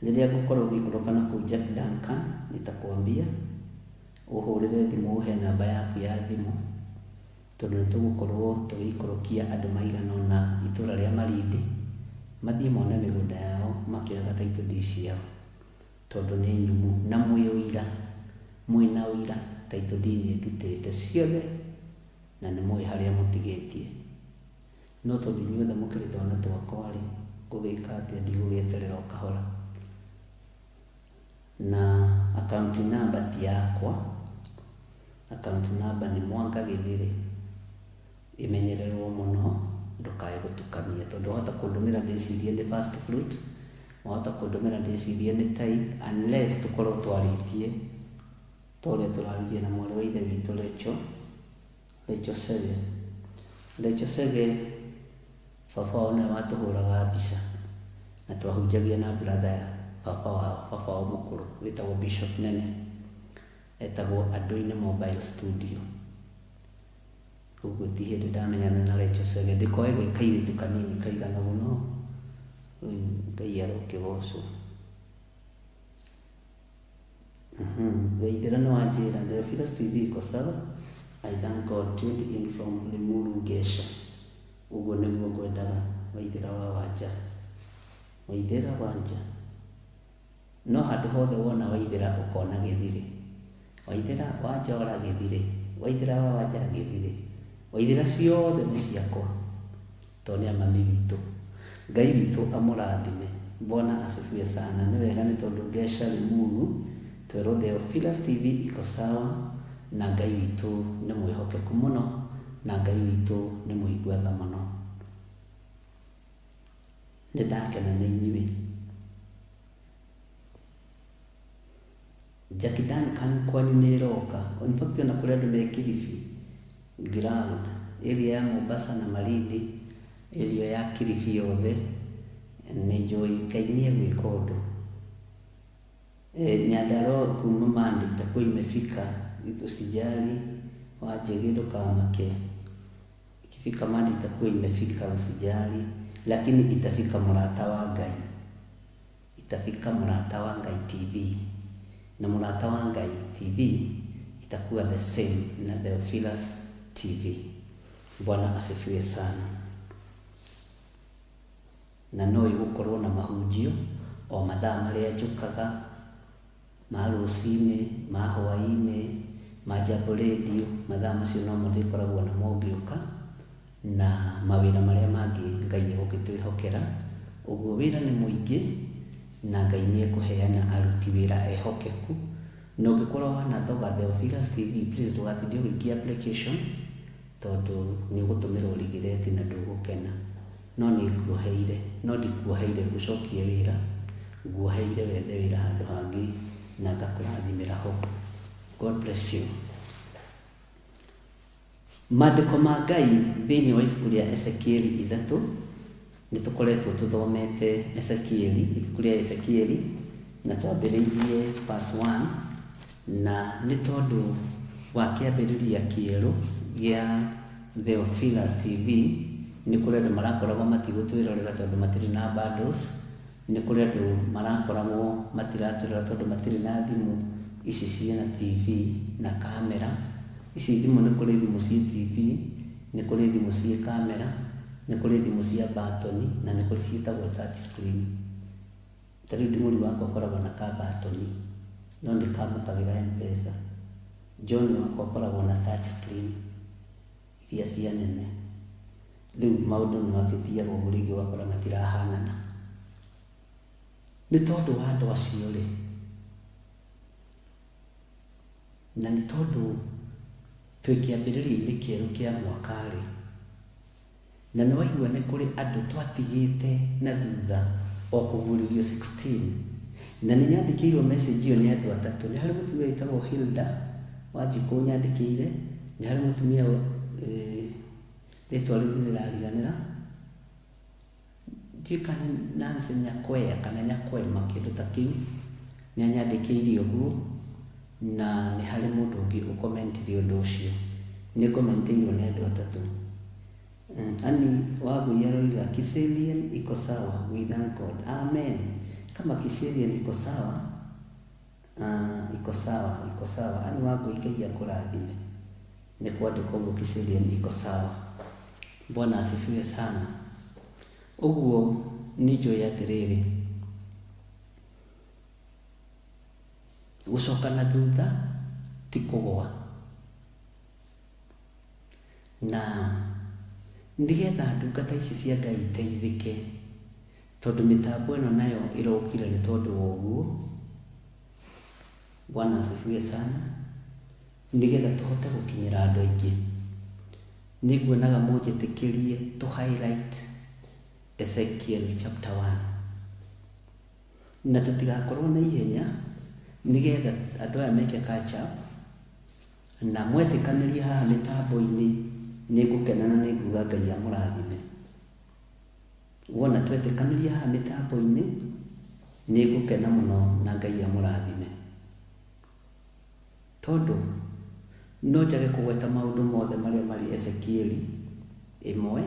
rĩrĩa ngũkorwo ngĩikũrũka na kũu Jack Duncan, nitakwambia ũhũrĩre thimũ ũhe namba yaku ya thimũ, tondũ nĩ tũgũkorwo tũgĩikũrũkia andũ maigana ũna itũra rĩa Malindi, mathiĩ mone mĩgũnda yao makĩoyaga title deed ciao, tondũ nĩ nyũmũ na mwĩ ũira, mwĩna ũira title deed nĩ ndutĩte ciothe na nĩ mũĩ harĩa mũtigĩtie. No tondũ inyuothe mũkĩrĩ twana twakwa rĩ, Ngũgĩka atĩa? Ndigũgĩeterera o kahora. Na account number ti yakwa, account number nĩ Mwanga Gĩthĩrĩ. Ĩmenyererwo mũno ndũkae gũtukania tondũ wahota kũndũmĩra ndĩcirie nĩ first fruit, wahota kũndũmĩra ndĩcirie nĩ tithe unless tũkorwo twarĩtie ta ũrĩa tũraririe na mwarĩ wa ithe witũ Rachel, Rachel Chege. Rachel Chege baba wao nĩwe watũhũraga mbica na twahunjagia na brother ya baba wao, baba wao mũkũrũ wĩtagwo Bishop Nene, etagwo Andũ-inĩ Mobile Studio. Ũguo ti hĩndĩ ndamenyana na Rachel Chege, ndĩkoe ge kairĩtu kanini kaigana ũguo no rĩu Ngai arokĩgocwo. Waithera nĩ wanjĩra Theophilus TV iko sawa. I thank God tuned in from Limuru Ngesha. Ũguo nĩguo ngwendaga Waithera wa Wanja. Waithera Wanja. No handũ hothe wona Waithera ũkona Gĩthirĩ. Waithera wa Njora Gĩthirĩ. Waithera wa Wanja Gĩthirĩ. Waithera ciothe nĩ ciakwa tondũ nĩ a mami witũ. Ngai witũ amũrathime. Bwana asifiwe sana. Nĩ wega nĩ tondũ Ngesha Limuru twerwo Theophilus TV iko sawa na Ngai witũ nĩ mwĩhokeku mũno na Ngai witũ nĩ mũigua tha mũno. Nĩ ndakena nĩ inyuĩ. Jackie Duncan kwanyu nĩ ĩroka. In fact ona kũrĩ andũ me Kilifi ground area ya Mombasa na Malindi area ya Kilifi yothe nĩ njũĩ Ngai nĩ egwĩka ũndũ. Nyandarua kuma Mandi itakuwa imefika, usijali Wanjigi ndũkamake. Ikifika Mandi itakuwa imefika, usijali, lakini itafika Mũrata wa Ngai, itafika Mũrata wa Ngai TV na Mũrata wa Ngai TV itakuwa the same na Theophilus TV. Bwana asifiwe sana. Na no ĩgũkorwo na mahunjio o mathaa marĩa njũkaga ma rũcinĩ, ma hwaĩ-inĩ, ma Jambo Radio, mathaa macio nomo ndĩkoragwo namo ngĩũka na mawĩra marĩa mangĩ Ngai egũgĩtwĩhokera. Ũguo wĩra nĩ mũingĩ na Ngai nĩ ekũheana aruti wĩra ehokeku. Na ũngĩkorwo wanathoga Theophilus TV, please ndũgatinde ũgĩikia application tondũ nĩ ũgũtũmĩrwo regret na ndũgũkena. No nĩ nguoheire, no ndikuoheire ngũcokie wĩra, nguoheire wethe wĩra handũ hangĩ na ngakũrathimĩra ho. God bless you. Maandĩko ma Ngai thĩinĩ wa ibuku rĩa Ezekieli ithatũ, nĩ tũkoretwo tũthomete Ezekieli, ibuku rĩa Ezekieli, na twambĩrĩirie verse 1, na nĩ tondũ wa kĩambĩrĩria kĩerũ gĩa Theophilus TV, nĩ kũrĩ andũ marakoragwo matigũtwĩrorera tondũ matirĩ na bundles, nĩ kũrĩ andũ marakoragwo matiratwĩrorera tondũ matirĩ na thimũ ici ciĩna TV na kamera. Ici thimũ nĩ kũrĩ thimũ ciĩ TV, nĩ kũrĩ thimũ ciĩ kamera, nĩ kũrĩ thimũ cia batoni na nĩ kũrĩ ciĩtagwo touch screen. Ta rĩu nding'ũri wakwa akoragwo na ka batoni no nĩ kamũkagĩra M-Pesa. John wakwa akoragwo na touch screen iria cia nene. Rĩu maũndũ nĩ magĩthiaga ũguo rĩngĩ ũgakora matirahanana. Nĩ tondũ wa andũ acio rĩ, na nĩ tondũ twĩ kĩambĩrĩria-inĩ kĩerũ kĩa mwaka rĩ, na nĩ waigua nĩ kũrĩ andũ twatigĩte na thutha o kũguũrĩrio 16, na nĩ nyandĩkĩirwo message ĩyo nĩ andũ atatũ. Nĩ harĩ mũtumia wĩtagwo Hilda Wanjikũ ũnyandĩkĩire, nĩ harĩ mũtumia rĩtwa rĩu nĩ rĩrariganĩra, ndiũĩ kana nĩ Nancy Nyakwea kana Nyakwema kĩndũ ta kĩu, nĩ anyandĩkĩire ũguo, na nĩ harĩ mũndũ ũngĩ ũkomentire ũndũ ũcio. Nĩ ngomentĩirwo nĩ andũ atatũ. Annie Wagui aroiga Kiserian iko sawa, we thank God. Amen. Kama Kiserian iko sawa, iko sawa, iko sawa. Annie Wagui Ngai akũrathime. Nĩ kwandĩkwo ũguo Kiserian iko sawa. Bwana asifiwe sana. Ũguo nĩ njũĩ atĩrĩrĩ, gũcoka na thutha ti kũgwa. Na nĩgetha ndungata ici cia Ngai iteithĩke, Tondũ mĩtambo ĩno nayo ĩrokire nĩ tondũ wa ũguo. Bwana asifiwe sana. Nĩgetha tũhote gũkinyĩra andũ aingĩ. Nĩ nguonaga mũnjĩtĩkĩrie tũ highlight Ezekiel chapter 1. Na tũtigakorwo na ihenya nĩgetha andũ aya meke catch up. Na mwetĩkanĩria haha mĩtambo-inĩ nĩ ngũkena na nĩ nguga Ngai amũrathime. Wona twetĩkanĩria haha mĩtambo-inĩ nĩ ngũkena mũno na Ngai amũrathime. Tondũ no njage kũgweta maũndũ mothe marĩa marĩ Ezekieli ĩmwe,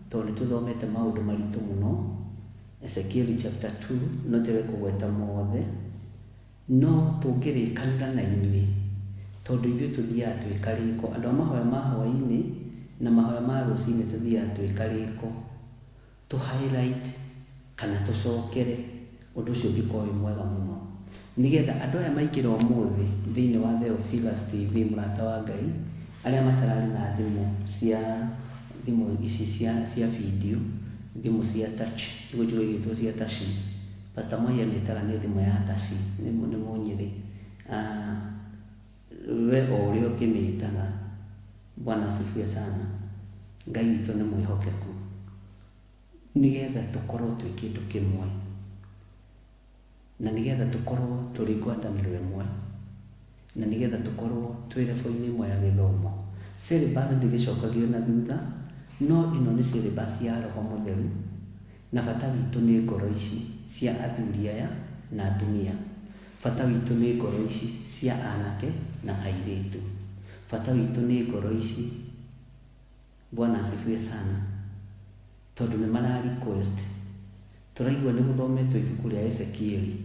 tondũ nĩ tũthomete maũndũ maritũ mũno. Ezekieli chapter 2 no njage kũgweta mothe, no tũngĩrĩkanĩra na inyuĩ, tondũ ithuĩ tũthiaga twĩ karĩko. Andũ a mahoya ma hwaĩ-inĩ na mahoya ma rũcinĩ tũthiaga twĩ karĩko. Tũ highlight kana tũcokere ũndũ ũcio ũngĩkorwo wĩ mwega mũno. Nĩgetha andũ aya maingĩra ũmũthĩ thĩinĩ wa Theophilus TV mũrata wa Ngai, arĩa matararĩ na thimũ cia thimũ ici cia video, thimũ cia touch, igũnjigwo igĩtwo cia touch. Pastor Mwai amĩtaga nĩ thimũ ya touch, nĩ Mũnyĩrĩ. We o ũrĩa ũkĩmĩtaga, Bwana asifiwe sana. Ngai witũ nĩ mwĩhokeku. Nĩgetha tũkorwo twĩ kĩndũ kĩmwe. Na nĩgetha tũkorwo tũrĩ ngwatanĩro ĩmwe. Na nĩgetha tũkorwo twĩ level-inĩ ĩmwe ya gĩthomo. Syllabus ndĩgĩcokagio na thutha, no ĩno nĩ syllabus ya Roho Mũtheru, na bata witũ nĩ ngoro ici cia athuri aya na atumia. Bata witũ nĩ ngoro ici cia anake na airĩtu. Bata witũ nĩ ngoro ici. Bwana asifiwe sana. Tondũ nĩ mara request. Tũraigua nĩ gũthometwo ibuku rĩa Ezekieli.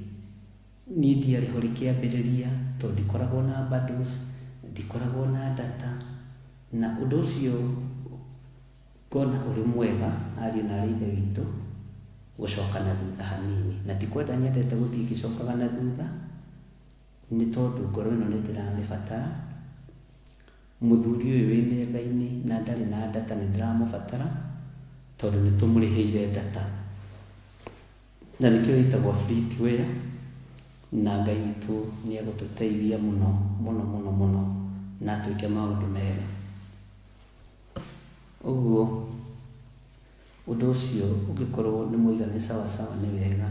Niĩ ndiarĩ ho rĩkĩambĩrĩria tondũ ndikoragwo na bundles, ndikoragwo na data. Na ũndũ ũcio ngona ũrĩ mwega ariũ na arĩ ithe witũ gũcoka na thutha hanini. Na ti kwenda nyendete gũthiĩ ngĩcokaga na thutha, nĩ tondũ ngoro ĩno nĩ ndĩramĩbatara. Mũthuri ũyũ wĩ metha-inĩ na ndarĩ na data nĩ ndĩramũbatara, tondũ nĩ tũmũrĩhĩire data. Na nĩkĩo ĩtagwo free-to-air, na Ngai witũ nĩ egũtũteithia mũno mũno mũno mũno na atwĩke maũndũ mega. Ũguo ũndũ ũcio ũngĩkorwo nĩ mwaiga nĩ sawa sawa nĩ wega.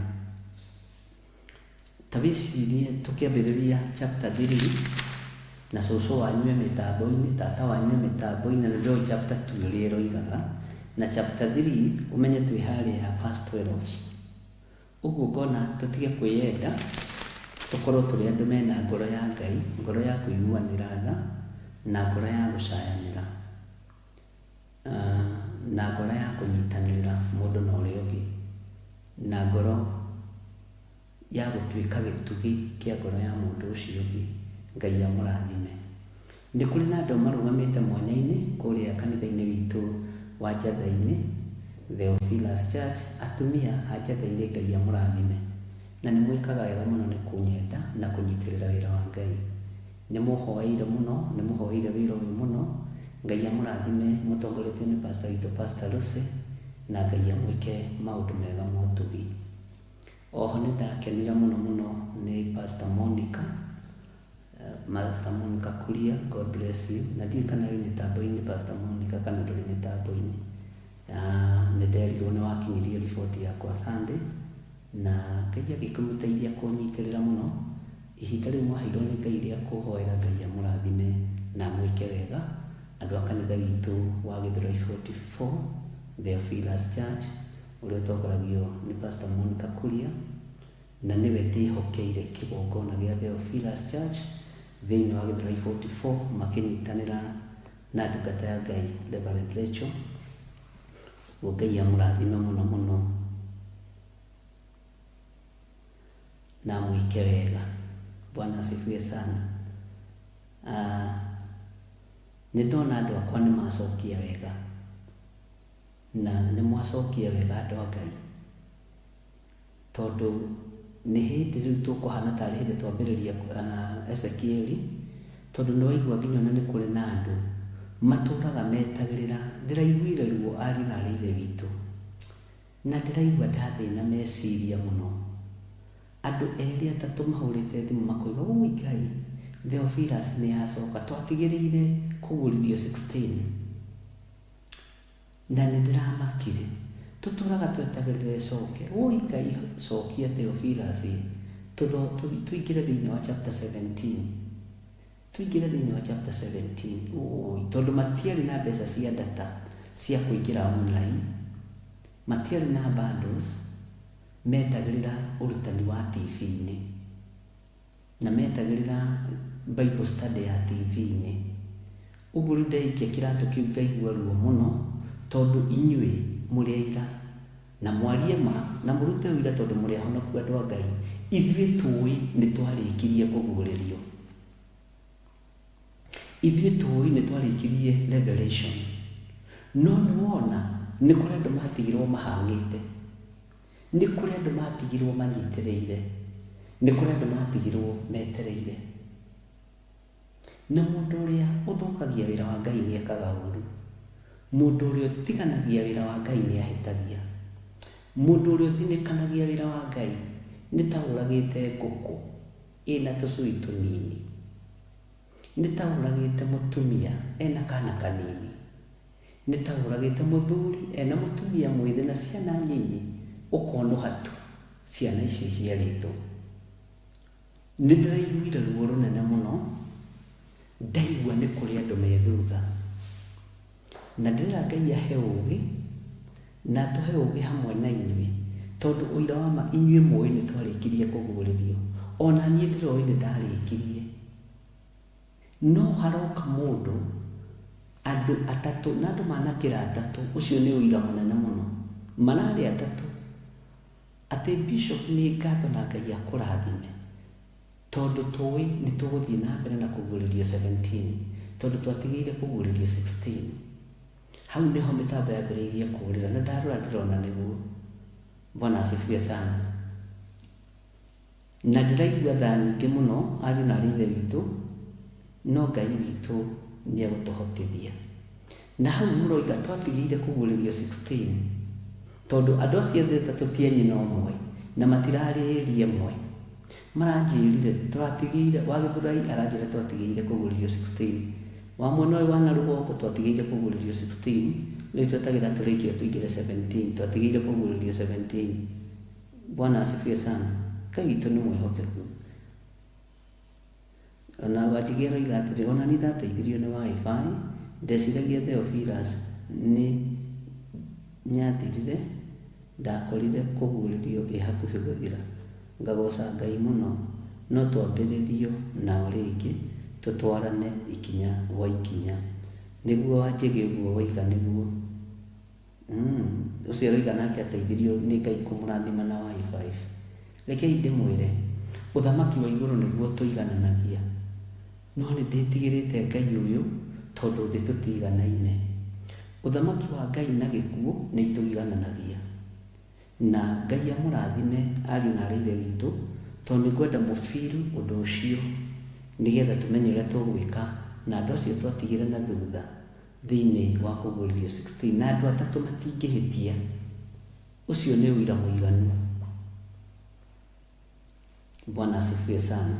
Ta wĩcirie tũkĩambĩrĩria chapter 3 na cũcũ wanyu e mĩtambo-inĩ, tata wanyu e mĩtambo-inĩ, na nĩndĩroĩ chapter 2 ũrĩa ĩroigaga, na chapter 3 ũmenye twĩ harĩa verse 12. Ũguo ngona tũtige kwĩyenda, tũkorwo tũrĩ andũ mena ngoro ya Ngai, ngoro ya kũiguanĩra tha, na ngoro ya gũcayanĩra, na ngoro ya kũnyitanĩra mũndũ na ũrĩa ũngĩ, na ngoro ya gũtuĩka gĩtugĩ kĩa ngoro ya mũndũ ũcio ũngĩ. Ngai amũrathime. Nĩ kũrĩ na andũ marũgamĩte mwanya-inĩ kũrĩa kanitha-inĩ witũ wa Njatha-inĩ, Theophilus Church, atumia a Njatha-inĩ Ngai amũrathime. Na nĩ mwĩkaga wega mũno nĩ kũnyenda na kũnyitĩrĩra wĩra wa Ngai. Nĩ mũhoeire mũno, nĩ mũhoeire wĩra ũyũ mũno. Ngai amũrathime mũtongoretio nĩ pastor witũ Pastor Lucy, na Ngai amwĩke maũndũ mega ma ũtugi. Oho nĩ ndakenire mũno mũno nĩ Pastor Monica, Pastor Monica Kuria, God bless you. Na ndiũĩ kana wĩ mĩtambo-inĩ Pastor Monica kana ndũrĩ mĩtambo-inĩ. Nĩ nderirwo nĩ wakinyirie riboti yakwa Sunday, na Ngai agĩkĩmũteithia kũnyitĩrĩra mũno. Ihinda rĩu mwaheirwo nĩ Ngai rĩa kũhoera Ngai amũrathime na amwĩke wega. Andũ a kanitha witũ wa Gĩthũrai 44, Theophilus Church, ũrĩa ũtongoragio nĩ Pastor Monica Kuria, na nĩwe ndĩhokeire kĩgongona gĩa Theophilus Church thĩinĩ wa Gĩthũrai 44, makĩnyitanĩra na ndungata ya Ngai Reverend Rachel. Ũguo Ngai amũrathime mũno mũno na amwĩke wega. Bwana asifiwe sana. Nĩ ndona andũ akwa nĩ macokia wega, na nĩ mwacokia wega andũ a Ngai, tondũ nĩ hĩndĩ rĩu tũkũhana tarĩ hĩndĩ twambĩrĩria Ezekieli, tondũ nĩ waigua nginya ona nĩ kũrĩ na andũ matũraga metagĩrĩra. Ndĩraiguire ruo ariũ na arĩ ithe witũ. Na ndĩraigua ndathĩna meciria mũno. Andũ erĩ atatũ mahũrĩte thimũ makoiga, "Ũi Ngai, Theophilus nĩ acoka, twatigĩrĩire kũgũrithio 16." Na nĩ ndĩramakire. Tũtũraga twetagĩrĩra ĩcoke. Ũi Ngai, cokia Theophilus, tũingĩre thĩinĩ wa chapter 17. Tũingĩre thĩinĩ wa chapter 17. Ũi, tondũ matiarĩ na mbeca cia data cia kũingĩra online, matiarĩ na bundles, metagĩrĩra ũrutani wa TV-inĩ na metagĩrĩra Bible study ya TV-inĩ. Ũguo rĩu ndaikia kĩratũ kĩu ngaigua ruo mũno tondũ inyuĩ mũrĩ aira na mwarie ma na mũrute ũira tondũ mũrĩ ahonoku andũ a Ngai. Ithuĩ tũĩ nĩ twarĩkirie kũguũrĩrio. Ithuĩ tũĩ nĩ twarĩkirie revelation. No nĩ wona nĩ kũrĩ andũ matigirwo mahang'ĩte. Nĩ kũrĩ andũ matigirwo manyitĩrĩire. Nĩ kũrĩ andũ matigirwo metereire. Na mũndũ ũrĩa ũthũkagia wĩra wa Ngai nĩ ekaga ũru. Mũndũ ũrĩa ũtiganagia wĩra wa Ngai nĩ ahĩtagia. Mũndũ ũrĩa ũthinĩkanagia wĩra wa Ngai nĩ ta ũragĩte ngũkũ ĩna tũcui tũnini. Nĩ ta ũragĩte mũtumia ena kana kanini. Nĩ ta ũragĩte mũthuri ena mũtumia mwĩthĩ na ciana nyinyi ũkonũha tu ciana icio iciarĩtwo. Nĩ ndĩraiguire ruo rũnene mũno ndaigua nĩ kũrĩ andũ me thutha. Na ndĩrera Ngai ahe ũgĩ na atũhe ũgĩ hamwe na inyuĩ tondũ ũira wa ma inyuĩ mũĩ nĩ twarĩkirie kũguũrĩrio. Ona niĩ ndĩroĩ nĩ ndarĩkirie. No haroka mũndũ andũ atatũ na andũ manakĩra atatũ, ũcio nĩ ũira mũnene mũno. Mararĩ atatũ atĩ bishop nĩ ngatho na Ngai akũrathime tondũ tũĩ nĩ tũgũthiĩ na mbere na kũguũrĩrio 17 tondũ twatigĩire kũguũrĩrio 16. Hau nĩho mĩtambo yambĩrĩirie kũũrĩra na ndarora ndĩrona nĩguo. Bwana asifiwe sana. Na ndĩraigua tha nyingĩ mũno ariũ na arĩ ithe witũ, no Ngai witũ nĩ egũtũhotithia. Na hau mũroiga twatigĩire kũguũrĩrio 16 tondũ andũ acio othe atatũ ti a nyina ũmwe na matirarĩ ĩria ĩmwe. Maranjĩrire twatigĩire, wa Gĩthũrai aranjĩra twatigĩire kũguũrĩrio 16. Wa mwena ũyũ wa na rũgongo twatigĩire kũguũrĩrio 16, rĩu twetagĩra tũrĩkie tũingĩre 17, twatigĩire kũguũrĩrio 17. Bwana asifiwe sana. Ngai witũ nĩ mwĩhokeku. Ona Wanjigi aroiga atĩrĩ, ona niĩ ndateithirio nĩ wifi, ndeciragia Theophilus nĩ nyathirire, ndakorire kũguũrĩrio ĩ hakuhĩ gũthira. Ngagoca Ngai mũno, no twambĩrĩrio nao rĩngĩ, tũtwarane ikinya gwa ikinya. Nĩguo Wanjigi ũguo woiga nĩguo. Ũcio aroiga nake ateithirio nĩ Ngai kũmũrathima na wifi. Rekei ndĩmwĩre, ũthamaki wa igũrũ nĩguo tũigananagia. No nĩ ndĩtigĩrĩte Ngai ũyũ tondũ thĩ tũtiganaine. Ũthamaki wa Ngai na gĩkuũ nĩ itũigananagia. Na Ngai amũrathime ariũ na arĩ ithe witũ, tondũ nĩ ngwenda mũfeel ũndũ ũcio nĩgetha tũmenye ũrĩa tũgwĩka na andũ acio twatigire na thutha thĩinĩ wa kũguũrĩrio 16. Na andũ atatũ matingĩhĩtia. Ũcio nĩ ũira mũiganu. Bwana asifiwe sana.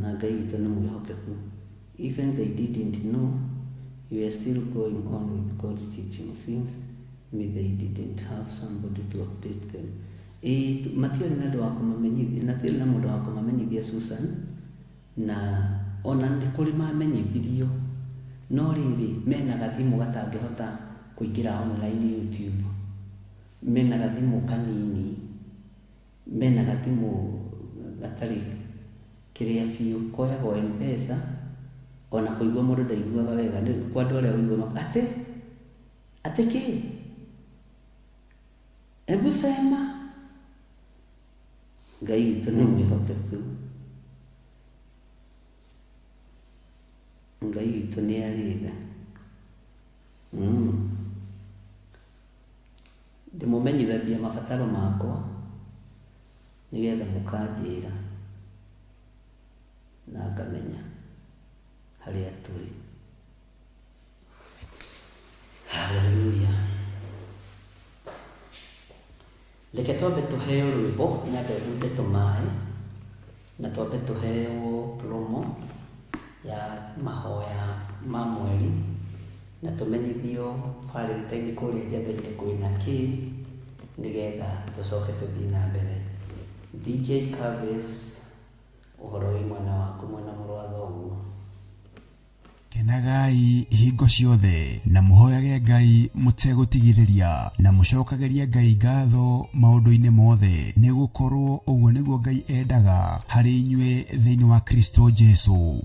Na Ngai witũ nĩ mwĩhokeku. Even they didn't know you are still going on with God's teaching since me they didn't have somebody to update them. Ĩĩ matiarĩ na andũ wa kũmamenyithia, matiarĩ na mũndũ wa kũmamenyithia Susan, na ona nĩ kũrĩ mamenyithirio, no rĩrĩ mena gathimũ gatangĩhota kũingĩra online YouTube. Mena gathimũ kanini, mena gathimũ gatarĩ kĩrĩa biũ, koyagwo M-Pesa, ona kũigua mũndũ ndaiguaga wega, nĩ kwa andũ arĩa ũiguaga atĩ atĩ kĩ? Hebu sema. Ngai witũ nĩ mwĩhokeku. Ngai witũ nĩ arĩ tha. Ndĩmũmenyithagia mabataro makwa nĩgetha mũkanjĩra na ngamenya harĩa tũrĩ. Hallelujah. twambe tũheo rwĩmbo, nyambe hunde tũmaĩ, na twambe tũheo promo ya mahoya ma mweri, na tũmenyithio Valentine kũrĩa Njatheinĩ kwĩna kĩ, nĩgetha tũcoke tũthiĩ na mbere. DJ Kavis, ũhoro wĩ mwena waku mwena mũrũ wa thoguo. Kenagai hingo ciothe na mũhoyage Ngai mũtegũtigithĩria na mũcokagĩrie Ngai ngatho maũndũ-inĩ mothe, nĩ gũkorwo ũguo nĩguo Ngai endaga harĩ inyuĩ thĩinĩ wa Kristo Jesu.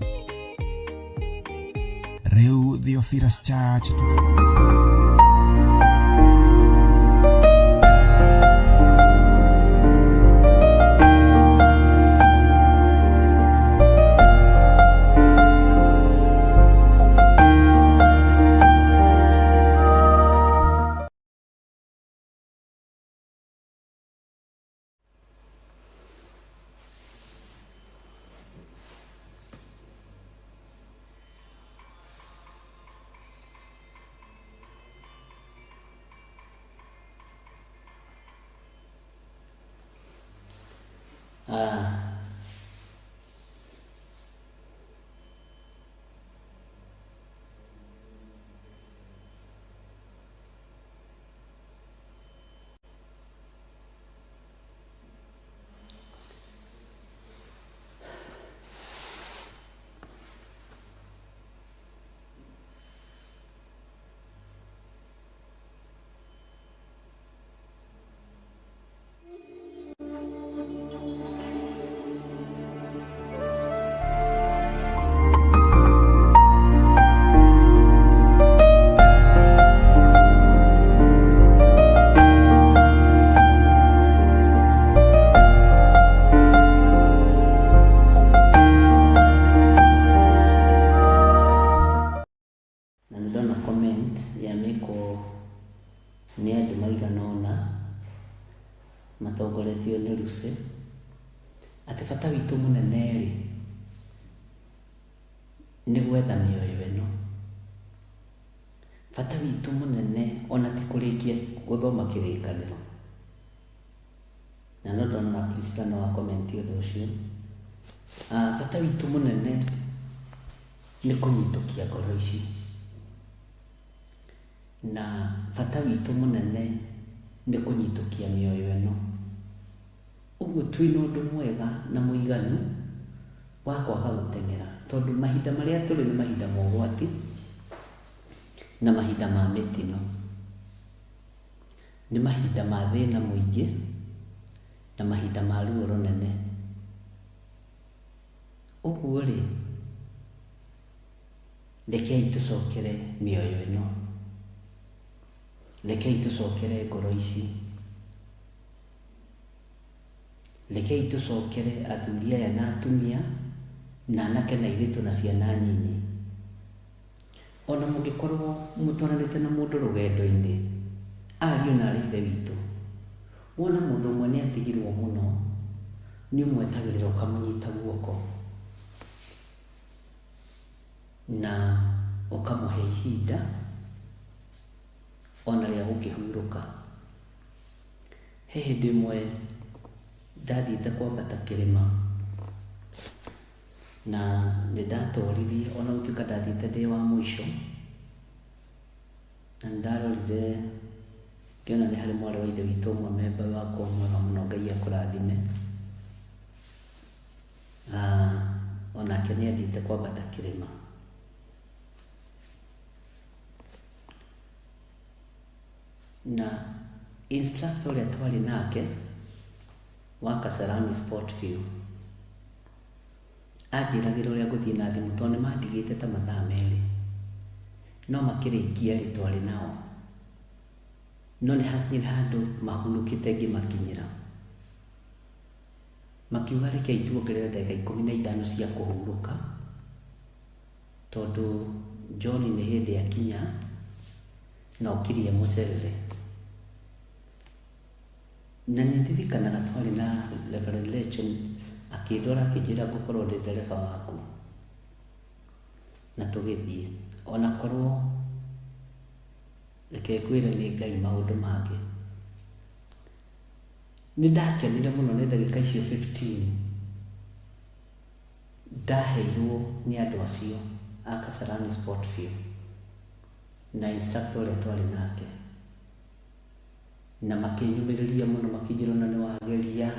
Rĩu Theophilus Church Ah. Na nĩ ndona comment yamĩkwo nĩ andũ maigana ũna matongoretio nĩ Lucy atĩ bata witũ mũnene rĩ nĩ gwetha mĩoyo ĩno. Bata witũ mũnene ona ti kũrĩkia gũthoma kĩrĩkanĩro. Na no ndona Priscilla no a comment ũndũ ũcio. Bata witũ mũnene nĩ kũnyitũkia ngoro ici. Na bata witũ mũnene nĩ kũnyitũkia mĩoyo ĩno. Ũguo twĩna ũndũ mwega na mũiganu wa kwaga gũteng'era, tondũ mahinda marĩa tũrĩ nĩ mahinda ma ũgwati na mahinda ma mĩtino. Nĩ mahinda ma thĩna mũingĩ na mahinda ma ruo rũnene. Ũguo rĩ, rekei tũcokere mĩoyo ĩno. Rekei tũcokere ngoro ici. Rekei tũcokere athuri aya na atumia, na anake na airĩtu na ciana nyinyi. Ona mũngĩkorwo mũtwaranĩte na mũndũ rũgendo-inĩ, ariũ na arĩ ithe witũ, wona mũndũ ũmwe nĩ atigirwo mũno, nĩ ũmwetagĩrĩra ũkamũnyita guoko na ũkamũhe ihinda ona rĩa gũkĩhurũka. He hĩndĩ ĩmwe ndathiĩte kwambata kĩrĩma na nĩ ndatoririe ona gũtuĩka ndathiĩte ndĩ wa mũico, na nĩ ndarorire ngĩona nĩ harĩ mwarĩ wa ithe witũ ũmwe memba wakwa mwega mũno, Ngai akũrathime. Onake nĩ athiĩte kwambata kĩrĩma. Na instructor ũrĩa twarĩ nake wa Kasarani Sport View anjĩragĩra ũrĩa ngũthiĩ na thimũ tondũ nĩ mandigĩte ta mathaa merĩ, no makĩrĩkia rĩ twarĩ nao, no nĩ hakinyire handũ mahurũkĩte ngĩmakinyĩra, makiuga rekei tuongerere ndagĩka ikũmi na ithano cia kũhurũka, tondũ John nĩ hĩndĩ akinya na okirie mũcerere. Na nĩ ndirikanaga twarĩ na Reverend Rachel akĩndwara akĩnjĩra ngũkorwo ndĩ ndereba waku, na tũgĩthiĩ. Ona korwo reke ngwĩre nĩ Ngai maũndũ mangĩ. Nĩ ndakenire mũno nĩ ndagĩka icio 15 ndaheirwo nĩ andũ acio a Kasarani Sport Field na instructor ũrĩa twarĩ nake, na makĩnyũmĩrĩria mũno makĩnjĩra ona nĩ wageria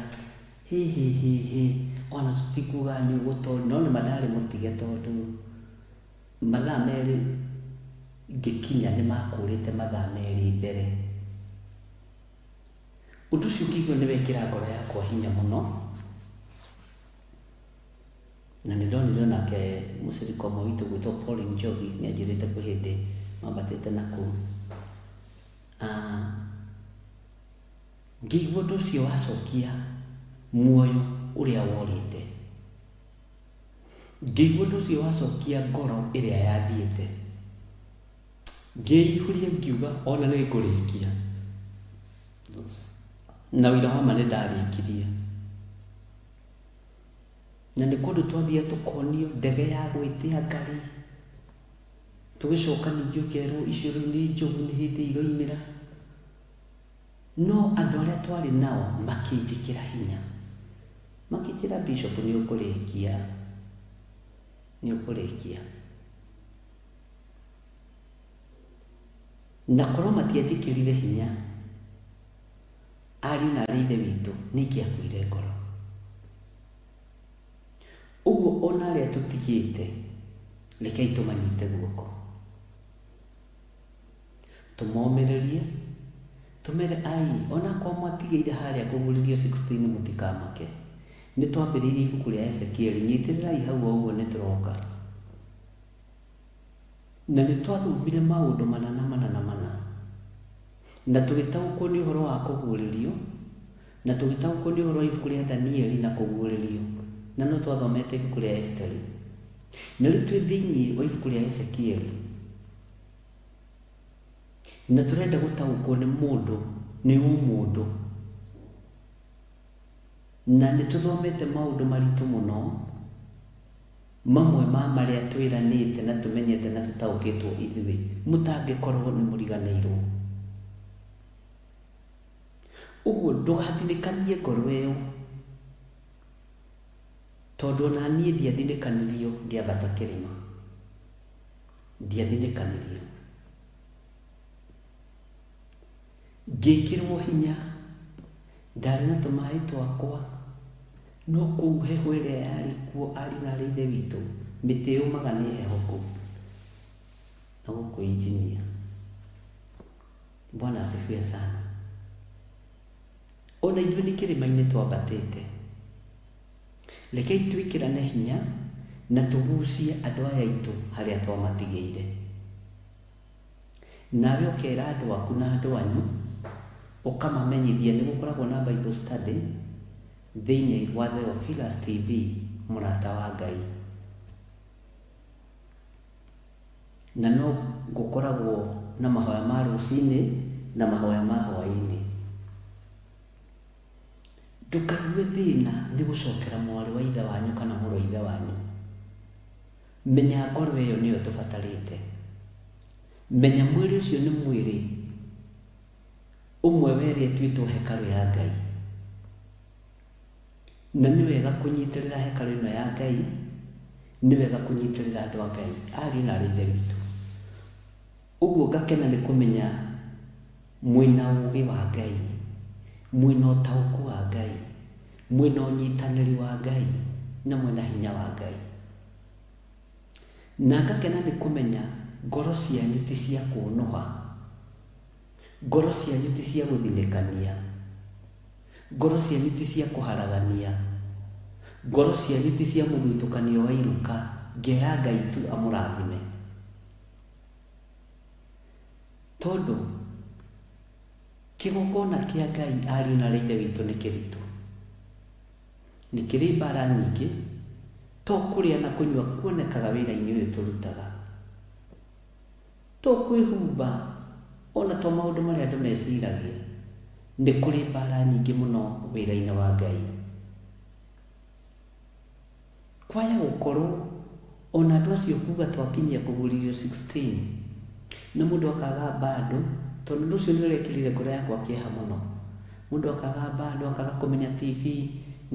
hi hi hi hi, ona tũtikuga nĩ ũgũtoria, no nĩma ndarĩ mũtige tondũ mathaa merĩ ngĩkinya nĩ makũrĩte mathaa merĩ mbere. Ũndũ ũcio ngĩigua nĩ wekĩra ngoro yakwa hinya mũno, na nĩ ndonire onake mũcirika ũmwe witũ gwĩtwo Pauline Njohi nĩ anjĩrĩte kwĩ hĩndĩ mambatĩte na kũu. Ngĩigua ũndũ ũcio wacokia muoyo ũrĩa worĩte. Ngĩigua ũndũ ũcio wacokia ngoro ĩrĩa yathiĩte. Ngĩihũria ngiuga ona nĩ ngũrĩkia. Na ũira wa ma nĩ ndarĩkirie. Na nĩ kũndũ twathiaga tũkonio ndege ya gwĩtia ngari. Tũgĩcoka ningĩ ũkerwo icio rĩu nĩ njogu nĩ hĩndĩ iroimĩra. No andũ arĩa twarĩ nao makĩnjĩkĩra hinya. Makĩnjĩra Bishop nĩ ũkũrĩkia, nĩ ũkũrĩkia. Na korwo matianjĩkĩrire hinya, ariũ na aarĩ a Ithe witũ, nĩ ingĩakuire ngoro. Ũguo ona arĩa tũtigĩte, rekei tũmanyite guoko. Tũmomĩrĩrie, tũmere ai, onakorwo mwatigĩire harĩa kũguũrĩrio 16 mũtikamake. Nĩ twambĩrĩirie ibuku rĩa Ezekieli, nyitĩrĩrai hau o ũguo nĩ tũroka. Na nĩ twathomire maũndũ mana na mana na mana. Na tũgĩtaũkwo nĩ ũhoro wa kũguũrĩrio, na tũgĩtaũkwo nĩ ũhoro wa ibuku rĩa Danieli na kũguũrĩrio, na no twathomete ibuku rĩa Esiteri. Na rĩu twĩ thĩinĩ wa ibuku rĩa Ezekieli, na tũrenda gũtaũkwo nĩ mũndũ, nĩ ũmũndũ. Na nĩ tũthomete maũndũ maritũ mũno, mamwe ma marĩa twĩranĩte na tũmenyete na tũtaũkĩtwo ithuĩ, mũtangĩkorwo nĩ mũriganĩirwo. Ũguo ndũgathinĩkanie ngoro ĩyo, tondũ ona niĩ ndiathinĩkanirio ngĩambata kĩrĩma. Ndiathinĩkanirio. Ngĩkĩrwo hinya, ndarĩ na tũmaĩ twakwa, no kũu heho ĩrĩa yarĩ kuo ariũ na aarĩ a Ithe witũ, mĩtĩ yũmaga nĩ heho kũu. Na gũkũ engineer. Bwana asifiwe sana. Ona ithuĩ nĩ kĩrĩma-inĩ twambatĩte. Rekei twĩkĩrane hinya na tũgucie andũ aya aitũ harĩa twamatigĩire. Nawe ũkera andũ aku na andũ anyu, ũkamamenyithia nĩ gũkoragwo na Bible study thĩinĩ wa Theophilus TV, mũrata wa Ngai. Na no gũkoragwo na mahoya ma rũcinĩ na mahoya ma hwaĩ-inĩ. Ndũkaigue thĩna nĩ gũcokera mwarĩ wa ithe wanyu kana mũrũ wa ithe wanyu. Menya ngoro ĩyo nĩyo ĩtũbatarĩte. Menya mwĩrĩ ũcio nĩ mwĩrĩ ũmwe wa ĩrĩa ĩtuĩtwo hekarũ ya Ngai. Na nĩ wega kũnyitĩrĩra hekarũ ĩno ya Ngai, nĩ wega kũnyitĩrĩra andũ a Ngai, ariũ na aarĩ a Ithe witũ. Ũguo ngakena nĩ kũmenya mwĩna ũgĩ wa Ngai, mwĩna ũtaũku wa Ngai, mwĩna ũnyitanĩri wa Ngai, na mwĩna hinya wa Ngai. Na ngakena nĩ kũmenya ngoro cianyu ti cia kũnũha, ngoro cianyu ti cia gũthinĩkania, ngoro cianyu ti cia kũharagania, ngoro cianyu ti cia mũthutũkanio wa iruka, ngera Ngai tu amũrathime. Tondũ kĩgongona kĩa Ngai ariũ na aarĩ a Ithe witũ nĩ kĩritũ. Nĩ kĩrĩ mbara nyingĩ, to kũrĩa na kũnyua kuonekaga wĩra-inĩ ũyũ tũrutaga. To kwĩhumba, o na to maũndũ marĩa andũ meciragia. Nĩ kũrĩ mbara nyingĩ mũno wĩra-inĩ wa Ngai. Kwaya gũkorwo ona andũ acio kuga twakinyia kũgũrithio 16 na mũndũ akaga bado, tondũ ũndũ ũcio nĩ ũrekĩrire ngoro yakwa kĩeha mũno. Mũndũ akagamba, andũ akaga kũmenya TV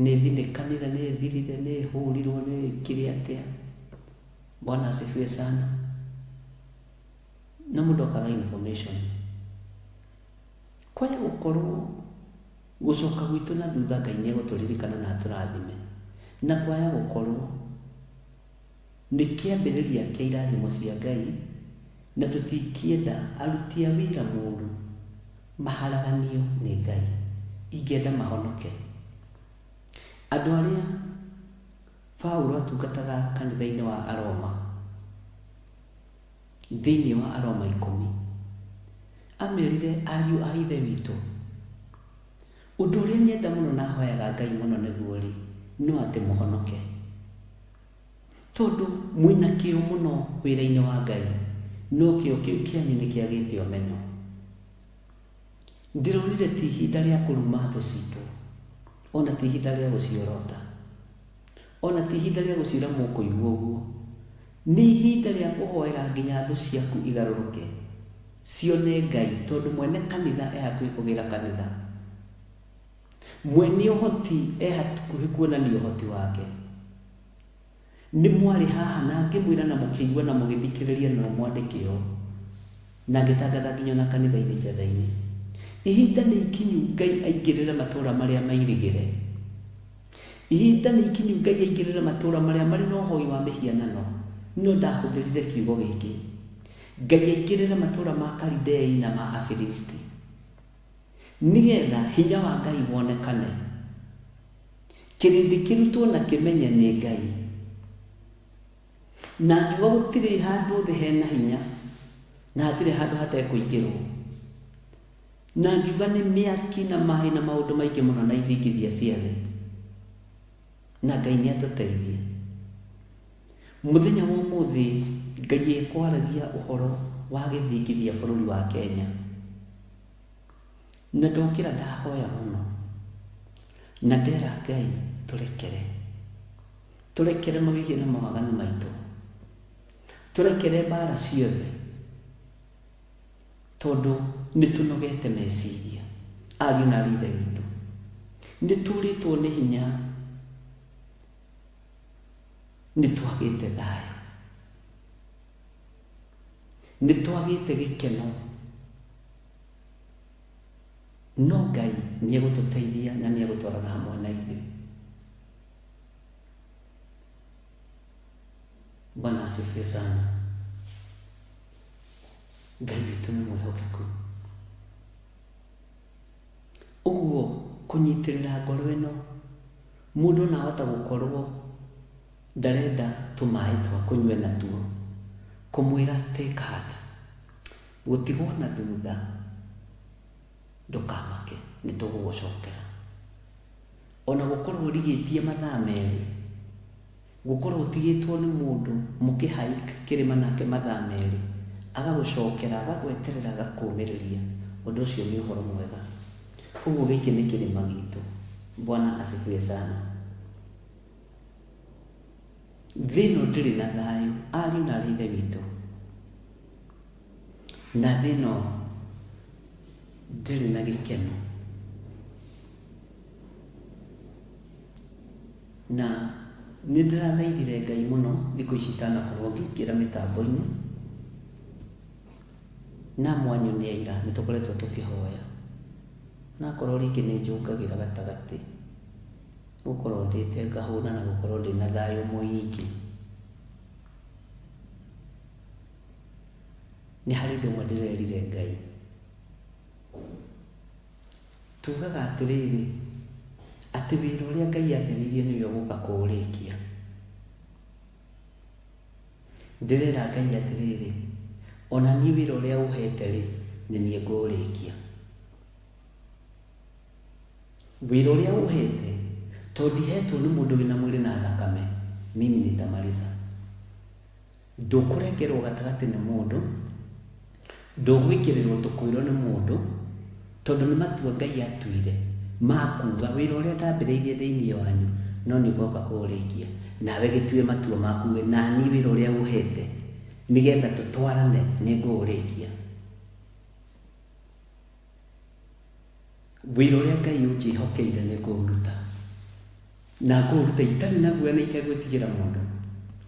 nĩ ĩthinĩkanire, nĩ ĩthirire, nĩ ĩhũrirwo, nĩ ĩkire atĩa. Bwana asifiwe sana. Na mũndũ akaga information. Kwaya gũkorwo gũcoka gwitũ na thutha Ngai nĩ egũtũririkana na atũrathime. Na kwaya gũkorwo nĩ kĩambĩrĩria kĩa irathimo cia Ngai, na tũtingĩenda aruti a wĩra mũru maharaganio nĩ Ngai. Ingĩenda mahonoke. Andũ arĩa Paulo atungataga kanitha-inĩ wa Aroma, thĩinĩ wa Aroma 10, amerire ariũ a Ithe witũ, ũndũ ũrĩa nyenda mũno na hoyaga Ngai mũno nĩguo-rĩ, no atĩ mũhonoke. Tondũ mwĩna kĩo mũno wĩra-inĩ wa Ngai, no kĩo kĩu kĩanyu nĩ kĩagĩte ũmenyo. Ndĩronire ti ihinda rĩa kũruma thũ citũ, ona ti ihinda rĩa gũciorota, ona ti ihinda rĩa gũciĩra mũkũigua ũguo. Nĩ ihinda rĩa kũhoera nginya thũ ciaku igarũrũke, cione Ngai, tondũ mwene kanitha e hakuhĩ kũgĩra kanitha. Mwene ũhoti e hakuhĩ kuonania ũhoti wake. Nĩ mwarĩ haha na ngĩmwĩra na mũkĩigua na mũgĩthikĩrĩria na mwandĩke ũũ, na ngĩtangatha nginya ona kanitha-inĩ njetha-inĩ. Ihinda nĩ ikinyu Ngai aingĩrĩre matũũra marĩa mairigĩre. Ihinda nĩ ikinyu Ngai aingĩrĩre matũũra marĩa marĩ na ũhoi wa mĩhianano. No ndahũthĩrire kiugo gĩkĩ. Ngai aingĩrĩre matũũra ma Kalidei na ma Afilisti, nĩgetha hinya wa Ngai wonekane. Kĩrĩndĩ kĩrutwo na kĩmenye nĩ Ngai. Na ngiuga gũtirĩ handũ thĩ hena hinya, na hatirĩ handũ hatekũingĩrwo. Na ngiuga nĩ mĩaki na maĩ na maũndũ maingĩ mũno na ithingithia cia thĩ. Na Ngai nĩ atũteithie. Mũthenya wa ũmũthĩ Ngai ekwaragia ũhoro wa gĩthingithia bũrũri wa Kenya. Na ndokĩra ndahoya mũno, na ndera Ngai tũrekere. Tũrekere mawĩhia na mawaganu maitũ. Tũrekere mbara ciothe, tondũ nĩ tũnogete meciria, ariũ na aarĩ a Ithe witũ. Nĩ tũrĩtwo nĩ hinya, nĩ twagĩte thayũ, nĩ twagĩte gĩkeno. No Ngai nĩ egũtũteithia na nĩ egũtwarana hamwe na ithuĩ. Bwana asifiwe sana. Ngai witũ nĩ mwĩhokeku. Ũguo kũnyitĩrĩra ngoro ĩno, mũndũ ona ahota gũkorwo ndarenda tũmaĩ twa kũnyua natuo, kũmwĩra take heart, gũtigwo na thutha ndũkamake nĩ tũgũgũcokera. Ona gũkorwo ũrigĩtie mathaa merĩ, gũkorwo ũtigĩtwo nĩ mũndũ mũkĩ hike kĩrĩma nake mathaa merĩ, agagũcokera, agagweterera, agakũmĩrĩria, ũndũ ũcio nĩ ũhoro mwega. Ũguo gĩkĩ nĩ kĩrĩma gitũ. Bwana asifiwe sana. Thĩ ĩno ndĩrĩ na thayũ, ariũ na aarĩ a Ithe witũ. Na thĩ ĩno ndĩrĩ na gĩkeno. Na nĩ ndĩrathaithire Ngai mũno thikũ ici itanakorwo ngĩingĩra mĩtambo-inĩ, na mwanyonia ira nĩ tũkoretwo tũkĩhoya, na akorwo rĩngĩ nĩ njũngagĩra gatagatĩ, gũkorwo ndĩte ngahũna na gũkorwo ndĩna thayũ mũingĩ. Nĩ harĩ ũndũ ũmwe ndĩrerire Ngai. Tugaga atĩrĩrĩ, atĩ wĩra ũrĩa Ngai ambĩrĩirie nĩwe ũgũka kũũrĩkia. Ndĩrera Ngai atĩrĩrĩ, ona niĩ wĩra ũrĩa ũhete-rĩ, nĩ niĩ ngũũrĩkia. Wĩra ũrĩa ũhete, tondũ ndihetwo nĩ mũndũ wĩna mwĩrĩ na thakame, mimi nitamaliza. Ndũkũrengerwo gatagatĩ nĩ mũndũ, ndũgwĩkĩrĩrwo tũkũirwo nĩ mũndũ, tondũ nĩ matua Ngai atuire ma kuga wĩra ũrĩa ndambĩrĩirie thĩinĩ wanyu no niĩ ngoka kũũrĩkia. Nawe gĩtue matua maku uge naniĩ wĩra ũrĩa ũhete nĩgetha tũtwarane nĩ ngũũrĩkia. Wĩra ũrĩa Ngai ũnjĩhokeire nĩ ngũũruta. Na ngũũruta itarĩ na guoya na itegwĩtigĩra mũndũ.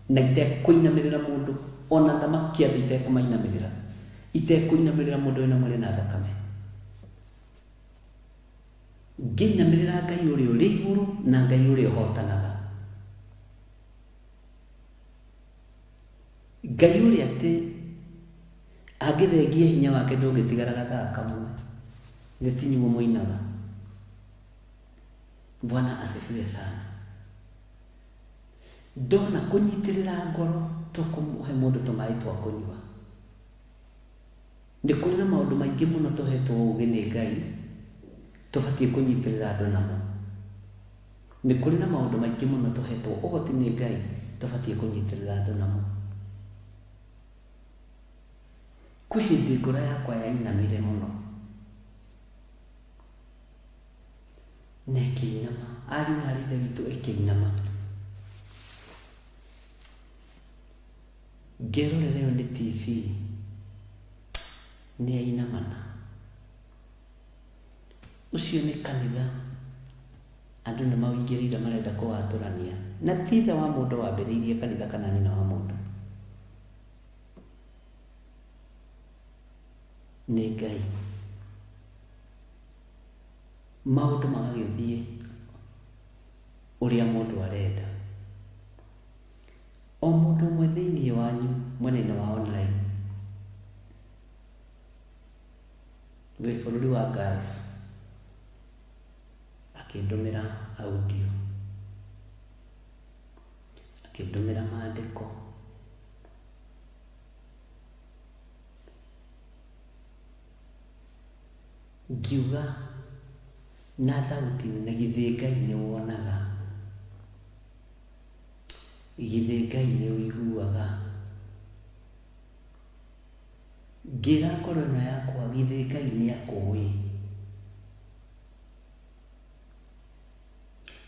Na itekũinamĩrĩra mũndũ, ona athamaki a thĩ itekũmainamĩrĩra. Itekũinamĩrĩra mũndũ wĩna mwĩrĩ na thakame. Ngĩinamĩrĩra Ngai ũrĩa ũrĩ igũrũ na Ngai ũrĩa ũhotanaga. Ngai ũrĩa atĩ angĩthengia hinya wake ndũngĩtigara gathaa kamwe. Nĩ tinyuo mũinaga. Bwana asifiwe sana. Ndona kũnyitĩrĩra ngoro to kũhe mũndũ tũmaĩ twa kũnyua. Nĩ kũrĩ na maũndũ maingĩ mũno tũhetwo ũũgĩ nĩ Ngai tũbatiĩ kũnyitĩrĩra andũ namo. Nĩ kũrĩ na maũndũ maingĩ mũno tũhetwo ũhoti nĩ Ngai tũbatiĩ kũnyitĩrĩra andũ namo. Kwĩ hĩndĩ ngoro yakwa yainamire mũno na ĩkĩinama, ariũ na aarĩ a Ithe witũ ĩkĩinama. Ngerorera ĩyo nĩ TV nĩ yainamana. Ũcio nĩ kanitha andũ nĩ maũingĩrĩire marenda kũwatũrania. Na ti ithe wa mũndũ wambĩrĩirie kanitha kana nyina wa mũndũ. Nĩ Ngai. Maũndũ magagĩthiĩ ũrĩa mũndũ arenda. O mũndũ ũmwe thĩinĩ wanyu mwena-inĩ wa online wĩ bũrũri wa Gulf akĩndũmĩra audio, akĩndũmĩra mandĩko. Ngiuga na thauti nene, githĩ Ngai nĩ wonaga? Githĩ Ngai nĩ ũiguaga? Ngĩra ngoro ĩno yakwa, githĩ Ngai nĩ akũĩ?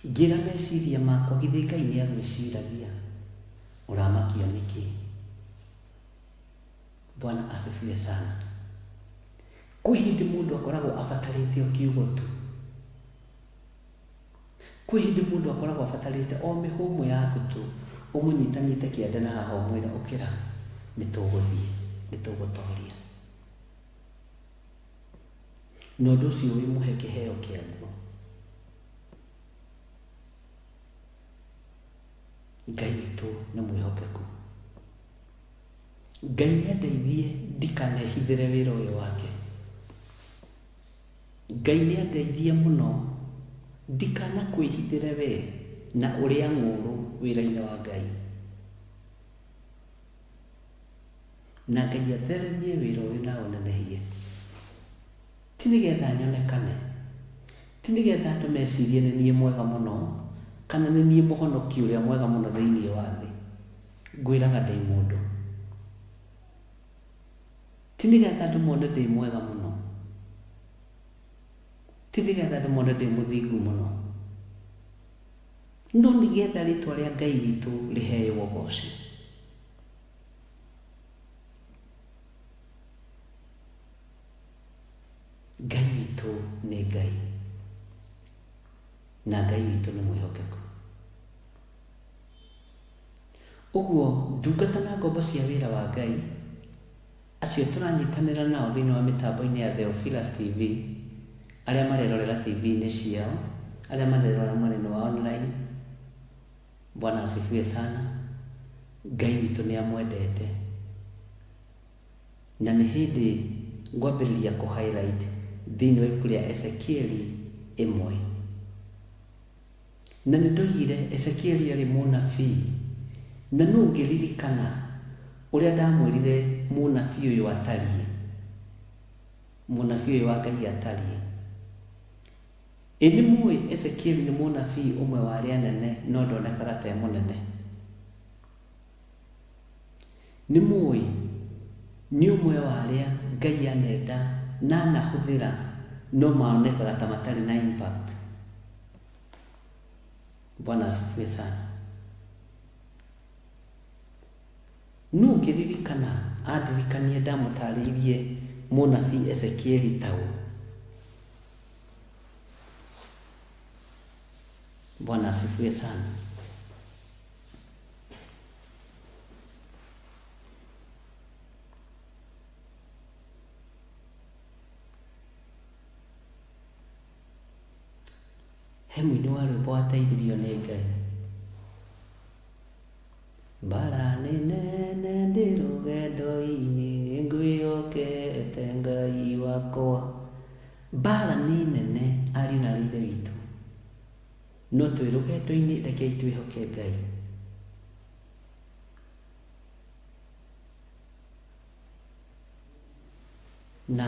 Ngĩra meciria makwa, githĩ Ngai nĩ agwĩciragia? Ũramakio nĩkĩ? Bwana asifiwe sana. Kwĩ hĩndĩ mũndũ akoragwo abatarĩte o kiugo tu. Kwĩ hĩndĩ mũndũ akoragwo abatarĩte o mĩhũmũ yaku tu, ũmũnyitanyite kĩande na haha ũmwĩre ũkĩra, nĩ tũgũthiĩ, nĩ tũgũtoria. Na ũndũ ũcio wĩmũhe kĩheo kĩaguo. Ngai witũ nĩ mwĩhokeku. Ngai nĩ andeithie ndikanehithĩre wĩra ũyũ wake. Ngai nĩ andeithie mũno ndikanakwĩhithĩre we na ũrĩa ng'ũũrũ wĩra-inĩ wa Ngai. Na Ngai atheremie wĩra ũyũ na aũnenehie. Ti nĩgetha nyonekane, ti nĩgetha andũ mecirie nĩ niĩ mwega mũno kana nĩ niĩ mũhonoki ũrĩa mwega mũno thĩinĩ wa thĩ. Ngwĩraga ndĩ mũndũ. Ti nĩgetha andũ mone ndĩ mwega mũno. Ti nĩgetha andũ mone ndĩ mũthingu mũno. No nĩgetha rĩtwa rĩa Ngai witũ rĩheo ũgoci. Ngai witũ nĩ Ngai. Na Ngai witũ nĩ mwĩhokeku. Ũguo ndungata na ngombo cia wĩra wa Ngai, acio tũranyitanĩra nao thĩinĩ wa mĩtambo-inĩ ya Theophilus TV, arĩa marerorera TV-inĩ ciao, arĩa marerorera mwena-inĩ wa online, Bwana asifiwe sana, Ngai witũ nĩ amwendete. Na nĩ hĩndĩ ngwambĩrĩria kũ highlight thĩinĩ wa ibuku rĩa Ezekieli ĩmwe. Na nĩ ndoigire Ezekieli aarĩ mũnabii, na nũ ũngĩririkana ũrĩa ndamwĩrire mũnabii ũyũ atariĩ? Mũnabii ũyũ wa Ngai atariĩ. Ĩ nĩ mũĩ Ezekieli nĩ mũnabii ũmwe wa arĩa anene no ndonekaga ta e mũnene? Nĩ mũĩ nĩ ũmwe wa arĩa Ngai anenda na anahũthĩra no monekaga ta matarĩ na impact? Bwana asifiwe sana. Nũ ũngĩririkana andirikanie ndamũtarĩirie mũnabii Ezekieli ta ũ? Bwana asifiwe sana. He mũini wa rwĩmbo wateithirio nĩ Ngai. Mbara nĩ nene ndĩ rũgendo-inĩ nĩ ngwĩhokete Ngai wakwa. Mbara nĩ nene ariũ na aarĩ a Ithe witũ, no twĩ rũgendo-inĩ rekei twĩhoke Ngai. Na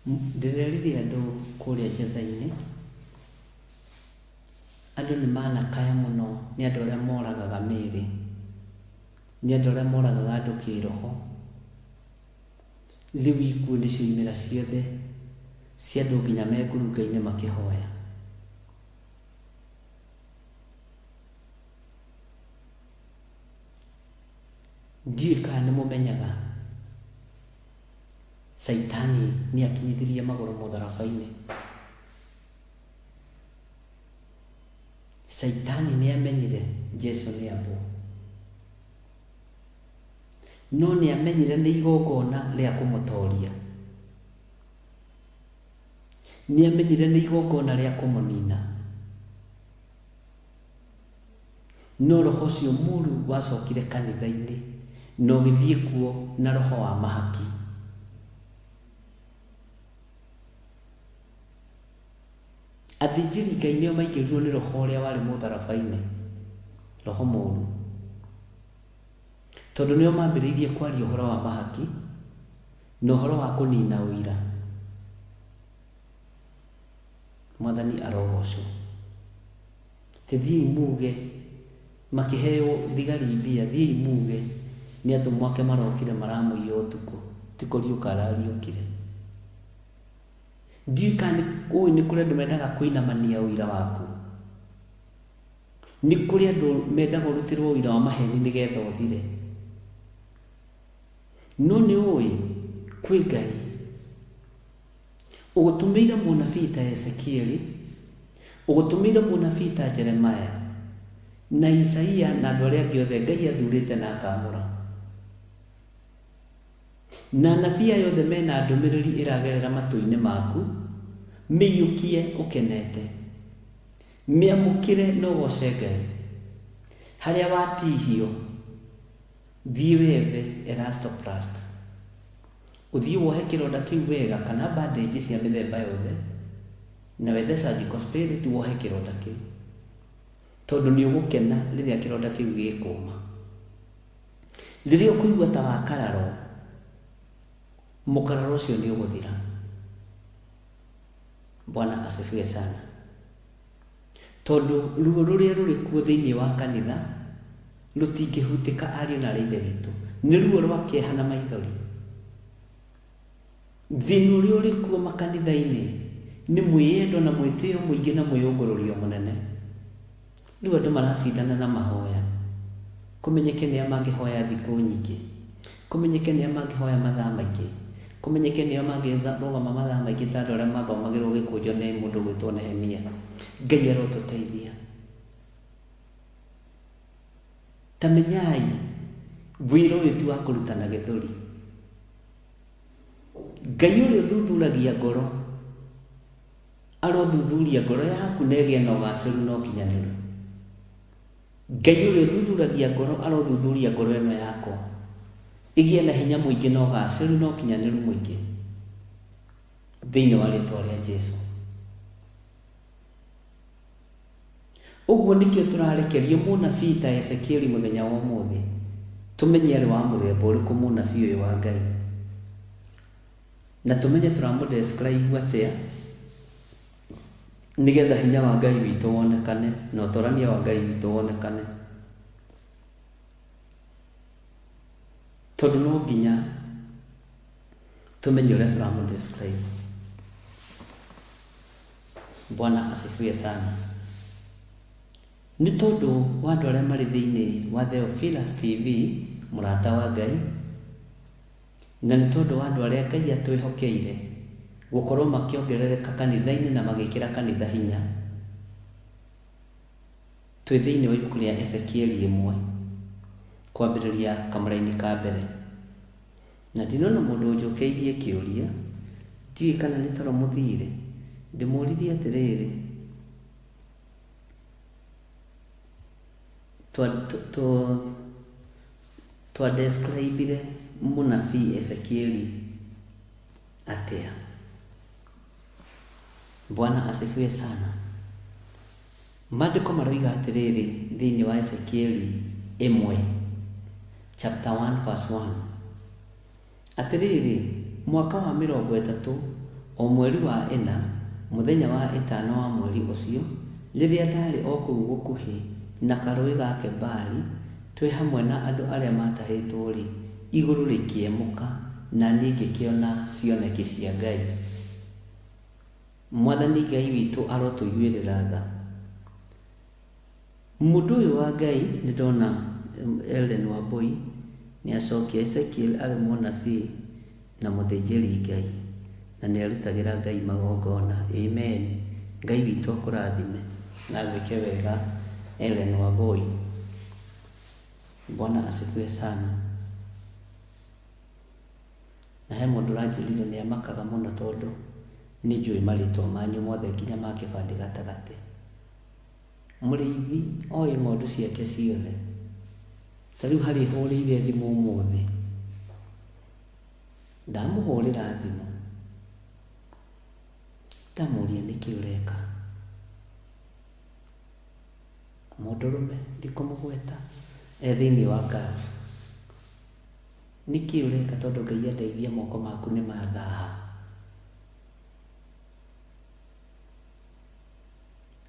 ndĩrerire andũ kũrĩa Njetha-inĩ, andũ nĩ manakaya mũno nĩ andũ arĩa moragaga mĩĩrĩ, nĩ andũ arĩa moragaga andũ kĩroho. Rĩu ikuũ nĩcio imera ciothe cia andũ nginya me ngurunga-inĩ makĩhoya. Ndiũĩ kana nĩ mũmenyaga Caitani nĩ akinyithirie magũrũ mũtharaba-inĩ. Caitani nĩ amenyire Jesu nĩ ambwo. No nĩ amenyire nĩ igongona rĩa kũmũtoria. Nĩ amenyire nĩ igongona rĩa kũmũnina. No roho ũcio mũru wacokire kanitha-inĩ na ũgĩthiĩ kuo na roho wa mahaki. Athĩnjĩri Ngai nĩo maingĩrirwo nĩ roho ũrĩa warĩ mũtharaba-inĩ, roho mũru. Tondũ nĩo mambĩrĩirie kwaria ũhoro wa mahaki na ũhoro wa kũnina ũira. Mwathani arogocwo. Atĩ thiĩi muge, makĩheo thigari mbia, thiĩi muge nĩ atũmwo ake marokire maramũiya ũtukũ, ti kũriũka arariũkire. Ndiũĩ kana ũĩ nĩ kũrĩ andũ mendaga kũinamania ũira waku. Nĩ kũrĩ andũ mendaga ũrutĩrwo ũira wa maheni nĩgetha ũthire. No nĩ ũĩ kwĩ Ngai ũgũtũmĩire mũnabii ta Ezekieli, ũgũtũmĩire mũnabii ta Jeremiah na Isaia na andũ arĩa angĩ othe Ngai athurĩte na akamũra. Na anabii aya othe mena ndũmĩrĩri ĩragerera matũ-inĩ maku, mĩiyũkie ũkenete. Mĩamũkĩre na ũgoce Ngai. Harĩa watihio, thiĩ wethe elastoplast. Ũthiĩ wohe kĩronda kĩu wega kana bandage cia mĩthemba yothe, na wethe surgical spirit wohe kĩronda kĩu. Tondũ nĩ ũgũkena rĩrĩa kĩronda kĩu gĩkũma. Rĩrĩa ũkũigua ta wakararwo, mũkararo ũcio nĩ ũgũthira. Bwana asifiwe sana. Tondũ ruo rũrĩa rũrĩ kuo thĩinĩ wa kanitha rũtingĩhutĩka ariũ na aarĩ a Ithe witũ. Nĩ ruo rwa kĩeha na maithori. Thĩna ũrĩa ũrĩ kuo makanitha-inĩ nĩ mwĩyendo na mwĩtĩo mũingĩ na mwĩyũngũrũrio mũnene. Rĩu andũ maracindana na mahoya, kũmenyeke nĩa mangĩhoya thikũ nyingĩ, kũmenyeke nĩa mangĩhoya mathaa maingĩ, kũmenyeke nĩa mangĩrũgama mathaa maingĩ ta andũ arĩa mathomagĩrwo gĩkũnjo nĩ mũndũ ũgwĩtwo Nehemia. Ngai arotũteithia. Ta menyai wĩra ũyũ ti wa kũruta na gĩthũri. Ngai ũrĩa ũthuthuragia ngoro arothuthuria ngoro yaku na ĩgĩe na ũgacĩru na ũkinyanĩru. Ngai ũrĩa ũthuthuragia ngoro arothuthuria ngoro ĩno yakwa ĩgĩe na hinya mũingĩ na ũgacĩru na ũkinyanĩru mũingĩ thĩinĩ wa rĩtwa rĩa Jesu. Ũguo nĩkĩo tũrarekerio mũnabii ta Ezekieli mũthenya wa ũmũthĩ, tũmenye arĩ wa mũthemba ũrĩkũ mũnabii ũyũ wa Ngai, na tũmenye tũramũ describe atĩa, nĩgetha hinya wa Ngai witũ wonekane na ũtorania wa Ngai witũ wonekane. Tondũ no nginya tũmenye ũrĩa tũramũ describe. Bwana asifiwe sana. Nĩ tondũ wa andũ arĩa marĩ thĩinĩ wa Theophilus TV, mũrata wa Ngai, na nĩ tondũ wa andũ arĩa Ngai atwĩhokeire gũkorwo makĩongerereka kanitha-inĩ na magĩkĩra kanitha hinya. Twĩ thĩinĩ wa ibuku rĩa Ezekieli ĩmwe, kwambĩrĩria kamũraini ka mbere. Na ndinona mũndũ ũnjũkeirie kĩũria, ndiũĩ kana nĩ toro mũthire. Ndĩmũririe atĩrĩrĩ, twa describe mũnabii Ezekieli atĩa? Bwana asifiwe sana. Maandĩko maroiga atĩrĩrĩ thĩinĩ wa Ezekieli ĩmwe chapter 1 verse 1, atĩrĩrĩ, mwaka wa 30, o mweri wa ĩna, mũthenya wa ĩtano wa mweri ũcio, rĩrĩa ndarĩ o kũu gũkuhĩ na karũũĩ ga Kebari, twĩ hamwe na andũ arĩa maatahĩtwo-rĩ, igũrũ rĩkĩemũka, na niĩ ngĩkĩona cioneki cia Ngai. Mwathani Ngai witũ arotũiguĩrĩra tha. Mũndũ ũyũ wa Ngai nĩ ndona Ellen Wambui nĩ acokia. Ezekiel arĩ mũnabii na mũthĩnjĩri Ngai na nĩ arutagĩra Ngai magongona. Amen. Ngai witũ akũrathime na agwĩke wega, Ellen Wambui. Bwana asifiwe sana. Na he mũndũ ũranjĩrire nĩ amakaga mũno tondũ nĩ njũĩ marĩtwa manyu mothe nginya ma kĩbandĩ gatagatĩ. Mũrĩithi oĩ ng'ondu ciake ciothe. Ta rĩu harĩ hũrĩire thimũ ũmũthĩ, ndamũhũrĩra thimũ ndamũria nĩkĩ ũreka. Mũndũrũme ndikũmũgweta e thĩinĩ wa Gulf. Nĩkĩ ũreka tondũ Ngai andeithia moko maku nĩ mathaha.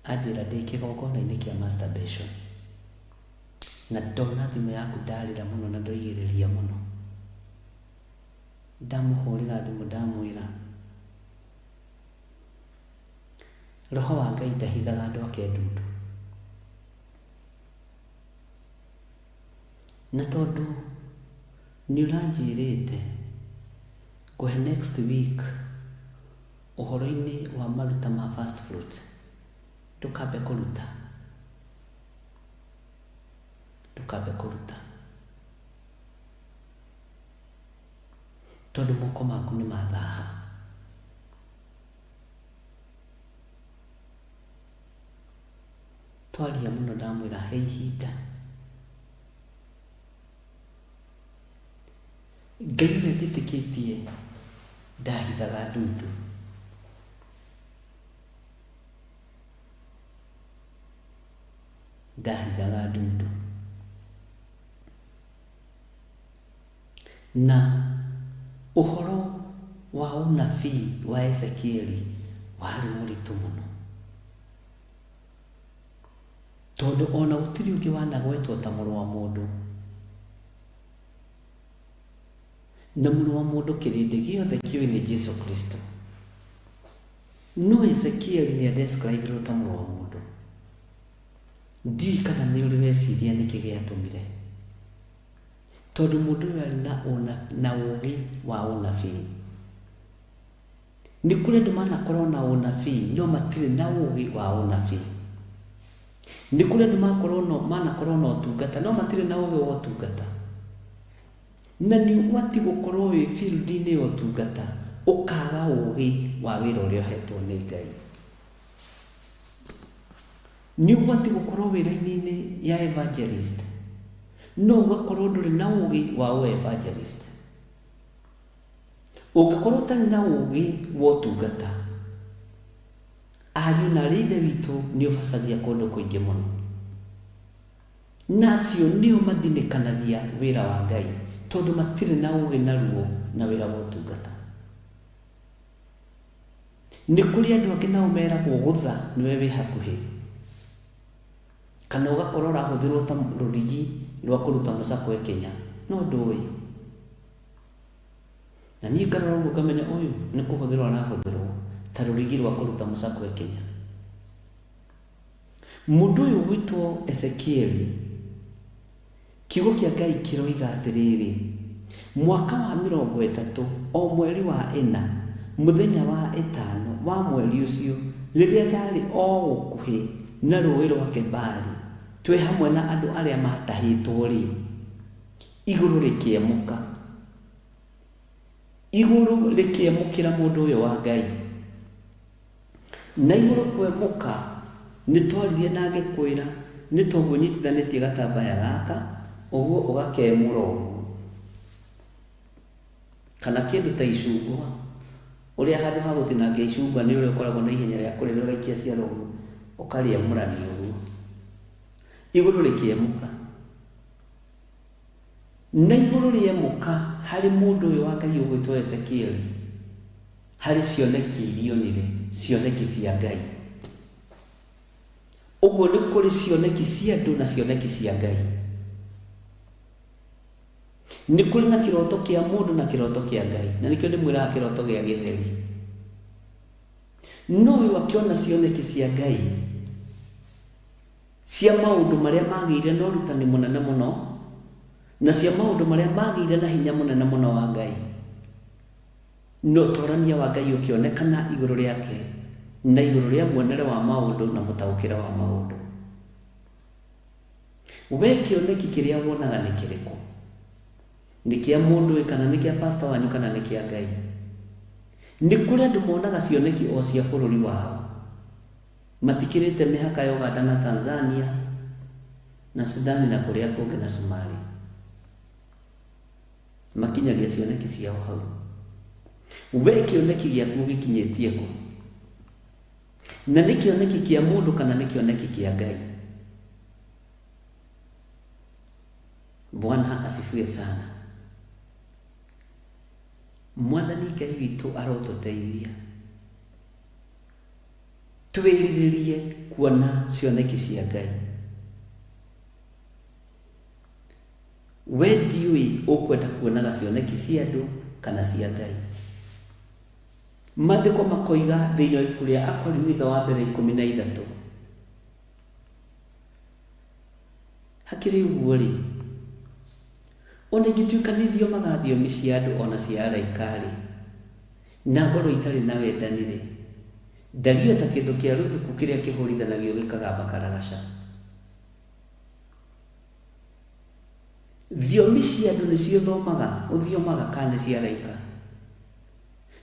Anjĩra ndĩ kĩgongona-inĩ kĩa masturbation. Na ndona thimũ yaku ndarĩra mũno na ndoigĩrĩria mũno. Ndamũhũrĩra thimũ ndamwĩra, Roho wa Ngai ndahithaga andũ ake ndundu. Na tondũ nĩ ũranjĩrĩte ngũhe next week ũhoro-inĩ wa maruta ma first fruit, ndũkambe kũruta, ndũkambe kũruta, tondũ moko maku nĩ mathaha. Twaria mũno ndamwĩra he ihinda. Ngai ũrĩa njĩtĩkĩtie ndahithaga ndundu. Ndahithaga ndundu. Na ũhoro wa ũnabii wa Ezekieli warĩ mũritũ mũno, tondũ ona gũtirĩ ũngĩ wanagwetwo ta mũrũ wa mũndũ. Na mũrũ wa mũndũ kĩrĩndĩ gĩothe kĩũĩ nĩ Jesu Kristo. No Ezekieli nĩ adescribirwo ta mũrũ wa mũndũ. Ndiũĩ kana nĩ ũrĩ weciria nĩkĩ gĩatũmire. Tondũ mũndũ ũyũ arĩ na ũũgĩ wa ũnabii. Nĩ kũrĩ andũ manakorwo na ũnabii no matirĩ na ũũgĩ wa ũnabii. Nĩ kũrĩ andũ manakorwo na ũtungata no matirĩ na ũũgĩ wa ũtungata. Na nĩ ũgwati gũkorwo wĩ field-inĩ ya ũtungata ũkaga ũũgĩ wa wĩra ũrĩa ũhetwo nĩ Ngai. Nĩ ũgwati gũkorwo wĩ raini-inĩ ya evangelist no ũgakorwo ndũrĩ na ũũgĩ wa ũ evangelist. Ũngĩkorwo ũtarĩ na ũũgĩ wa ũtungata, ariũ na aarĩ a Ithe witũ, nĩ ũbacagia kũndũ kũingĩ mũno. Na acio nĩo mathinĩkanagia wĩra wa Ngai tondũ matirĩ na ũũgĩ na ruo na wĩra wa ũtungata. Nĩ kũrĩ andũ angĩ nao meragwo gũtha nĩwe wĩ hakuhĩ, kana ũgakorwo ũrahũthĩrwo ta rũrigi rwa kũruta mũcakwe Kenya, no ndũĩ. Na niĩ ngarora ũguo ngamenya ũyũ nĩ kũhũthĩrwo arahũthĩrwo ta rũrigi rwa kũruta mũcakwe Kenya. Mũndũ ũyũ ũgwĩtwo Ezekieli, kiugo kĩa Ngai kĩroiga atĩrĩrĩ, mwaka wa 30, o mweri wa ĩna, mũthenya wa ĩtano wa mweri ũcio, rĩrĩa ndarĩ o gũkuhĩ na rũũĩ rwa Kebari, Twĩ hamwe na andũ arĩa matahĩtwo-rĩ, igũrũ rĩkĩemũka. Igũrũ rĩkĩemũkĩra mũndũ ũyũ wa Ngai. Na igũrũ kwemũka, nĩ twaririe na ngĩkwĩra nĩ toguo ũnyitithanĩtie gatambaya gaka, ũguo ũgakemũra ũguo. Kana kĩndũ ta icungwa, ũrĩa handũ ha gũtinangia icungwa nĩ ũrĩa ũkoragwo na ihenya rĩa kũrĩrĩa ũgaikia ciara ũguo, ũkarĩemũrania ũguo. Igũrũ rĩkĩemũka. Na igũrũ rĩemũka harĩ mũndũ ũyũ wa Ngai ũgwĩtwo Ezekieli, harĩ cioneki iria onire, cioneki cia Ngai. Ũguo nĩ kũrĩ cioneki cia andũ na cioneki cia Ngai. Nĩ kũrĩ na kĩroto kĩa mũndũ na kĩroto kĩa Ngai. Na nĩkĩo ndĩmwĩraga kĩroto gĩa gĩtheri. No ũyũ akĩona cioneki cia Ngai cia maũndũ marĩa magĩire na ũrutani mũnene mũno na cia maũndũ marĩa magĩire na hinya mũnene mũno wa Ngai. Na ũtorania wa Ngai ũkĩonekana igũrũ rĩake na igũrũ rĩa muonere wa maũndũ na mũtaũkĩre wa maũndũ. We kĩoneki kĩrĩa wonaga nĩ kĩrĩkũ? Nĩ kĩa mũndũ ĩ kana nĩ kĩa pastor wanyu kana nĩ kĩa Ngai? Nĩ kũrĩ andũ monaga cioneki o cia bũrũri wao. Matikĩrĩte mĩhaka ya Ũganda na Tanzania na Sudan na kũrĩa kũngĩ na Somalia. Makinyagia cioneki ciao hau. We kĩoneki gĩaku ũgĩkinyĩtie kũ? Na nĩ kĩoneki kĩa mũndũ kana nĩ kĩoneki kĩa Ngai? Bwana asifiwe sana. Mwathani Ngai witũ arotũteithia twĩrirĩrie kuona cioneki cia Ngai. We ndiũĩ ũkwenda kuonaga cioneki cia andũ kana cia Ngai. Maandĩko makoiga thĩinĩ wa ibuku rĩa Akorinitho wa mbere 13. Hakĩrĩ ũguo-rĩ, o na ingĩtuĩka nĩ thiomaga thiomi cia andũ o na cia araika-rĩ, na ngorwo itarĩ na wendani-rĩ, ndariĩ o ta kĩndũ kĩa rũthuku kĩrĩa kĩhũrithanagio gĩkagamba karagaca. Thiomi cia andũ nĩcio ũthomaga, ũthiomaga kana nĩ cia araika?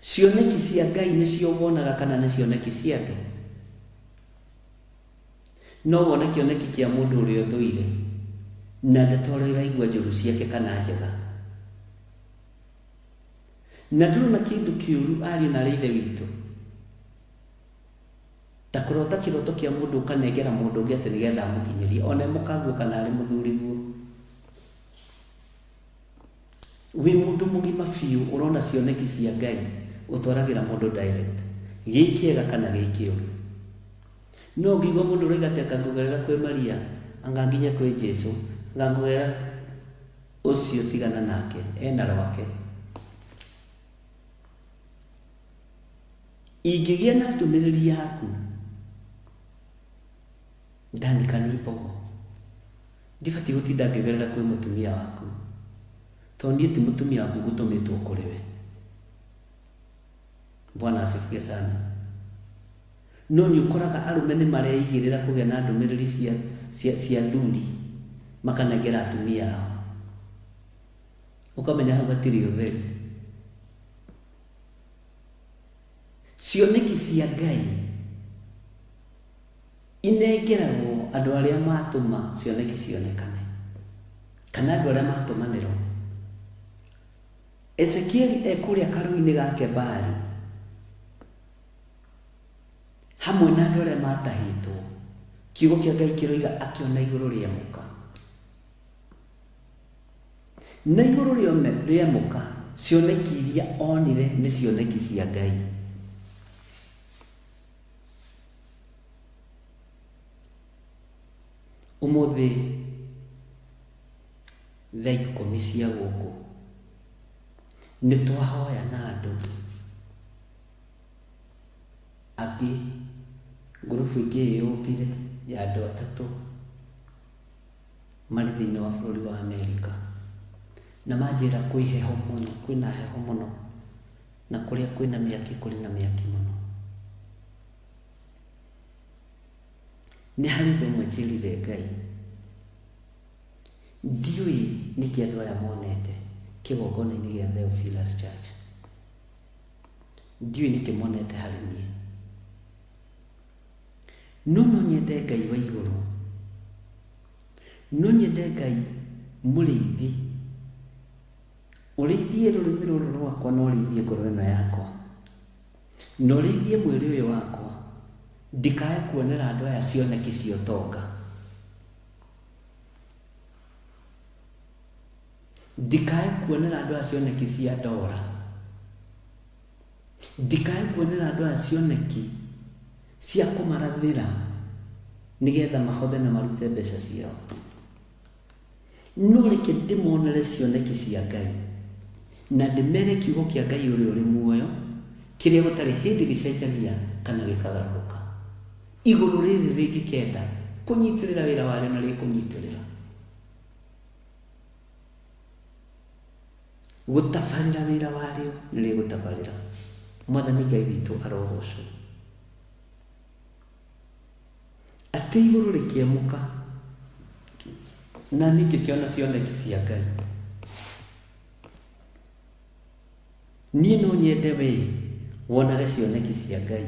Cioneki cia Ngai nĩcio wonaga kana nĩ cioneki cia andũ? No wone kĩoneki kĩa mũndũ ũrĩa ũthũire, na ndeto ũrĩa ũraigua njũru ciake kana njega. Na ndũrona kĩndũ kĩũru ariũ na aarĩ a Ithe witũ, ta kũrota kĩroto kĩa mũndũ ũkanengera mũndũ ũngĩ atĩ nĩgetha amũkinyĩrie, ona e mũkaguo kana arĩ mũthuriguo. Wĩ mũndũ mũgima biũ ũrona cioneki cia Ngai ũtwaragĩra mũndũ direct, gĩ kĩega kana gĩ kĩũru. No ũngĩigua mũndũ ũroiga atĩ anga ngũgerera kwĩ Maria, anga nginye kwĩ Jesu, anga ngũgerera, ũcio tigana nake, ena rwake. Ingĩgĩa na ndũmĩrĩri yaku, Dani Kanimbogo, ndibatiĩ gũtinda ngĩgerera kwĩ mũtumia waku, tondũ niĩ ti mũtumia waku ngũtũmĩtwo kũrĩ we. Bwana asifiwe sana. No nĩ ũkoraga arũme nĩ mareigĩrĩra kũgĩa na ndũmĩrĩri cia, cia, cia athuri makanengera atumia ao. Ũkamenya hau hatirĩ ũtheri. Cioneki cia Ngai inengeragwo andũ arĩa matũma cioneki cionekane, kana andũ arĩa matũmanĩrwo. Ezekieli e kũrĩa karũĩ-inĩ ga Kebari hamwe na andũ arĩa matahĩtwo, kiugo kĩa Ngai kĩroiga akĩona igũrũ rĩemũka. Na igũrũ rĩemũka, cioneki iria onire nĩ cioneki cia Ngai. Ũmũthĩ thaa 10 cia gũkũ nĩ twahoya na andũ angĩ, ngurubu ĩngĩ ĩyũmbire ya andũ atatũ marĩ thĩinĩ wa bũrũri wa Amerika. Na manjĩra kwĩ heho mũno, kwĩna heho mũno, na kũrĩa kwĩna mĩaki kũrĩ na mĩaki mũno. Nĩ harĩ ũndũ ũmwe njĩrire Ngai. Ndiũĩ nĩkĩ andũ aya monete kĩgongona-inĩ gĩa Theophilus Church. Ndiũĩ nĩkĩ monete harĩ niĩ. No no nyende Ngai wa igũrũ. No nyende Ngai mũrĩithi. Ũrĩithie rũrĩmĩ rũrũ rwakwa na ũrĩithie ngoro ĩno yakwa. Na ũrĩithie mwĩrĩ ũyũ wakwa. Ndikae kuonera andũ aya cioneki cia ũtonga. Ndikae kuonera andũ aya cioneki cia ndora. Ndikae kuonera andũ aya cioneki cia kũmarathĩra nĩgetha mahothe na marute mbeca ciao. No reke ndĩmonere cioneki cia Ngai, na ndĩmere kiugo kĩa Ngai ũrĩa ũrĩ muoyo, kĩrĩa gũtarĩ hĩndĩ gĩcenjagia kana gĩkagarũrũka. Igũrũ rĩrĩ rĩngĩkenda kũnyitĩrĩra wĩra warĩo na rĩkũnyitĩrĩra. Gũtabarĩra wĩra warĩo nĩ rĩgũtabarĩra. Mwathani Ngai witũ arogocwo. Atĩ igũrũ rĩkĩemũka, na niĩ ngĩkĩona cioneki cia Ngai. Niĩ no nyende wee wonage cioneki cia Ngai.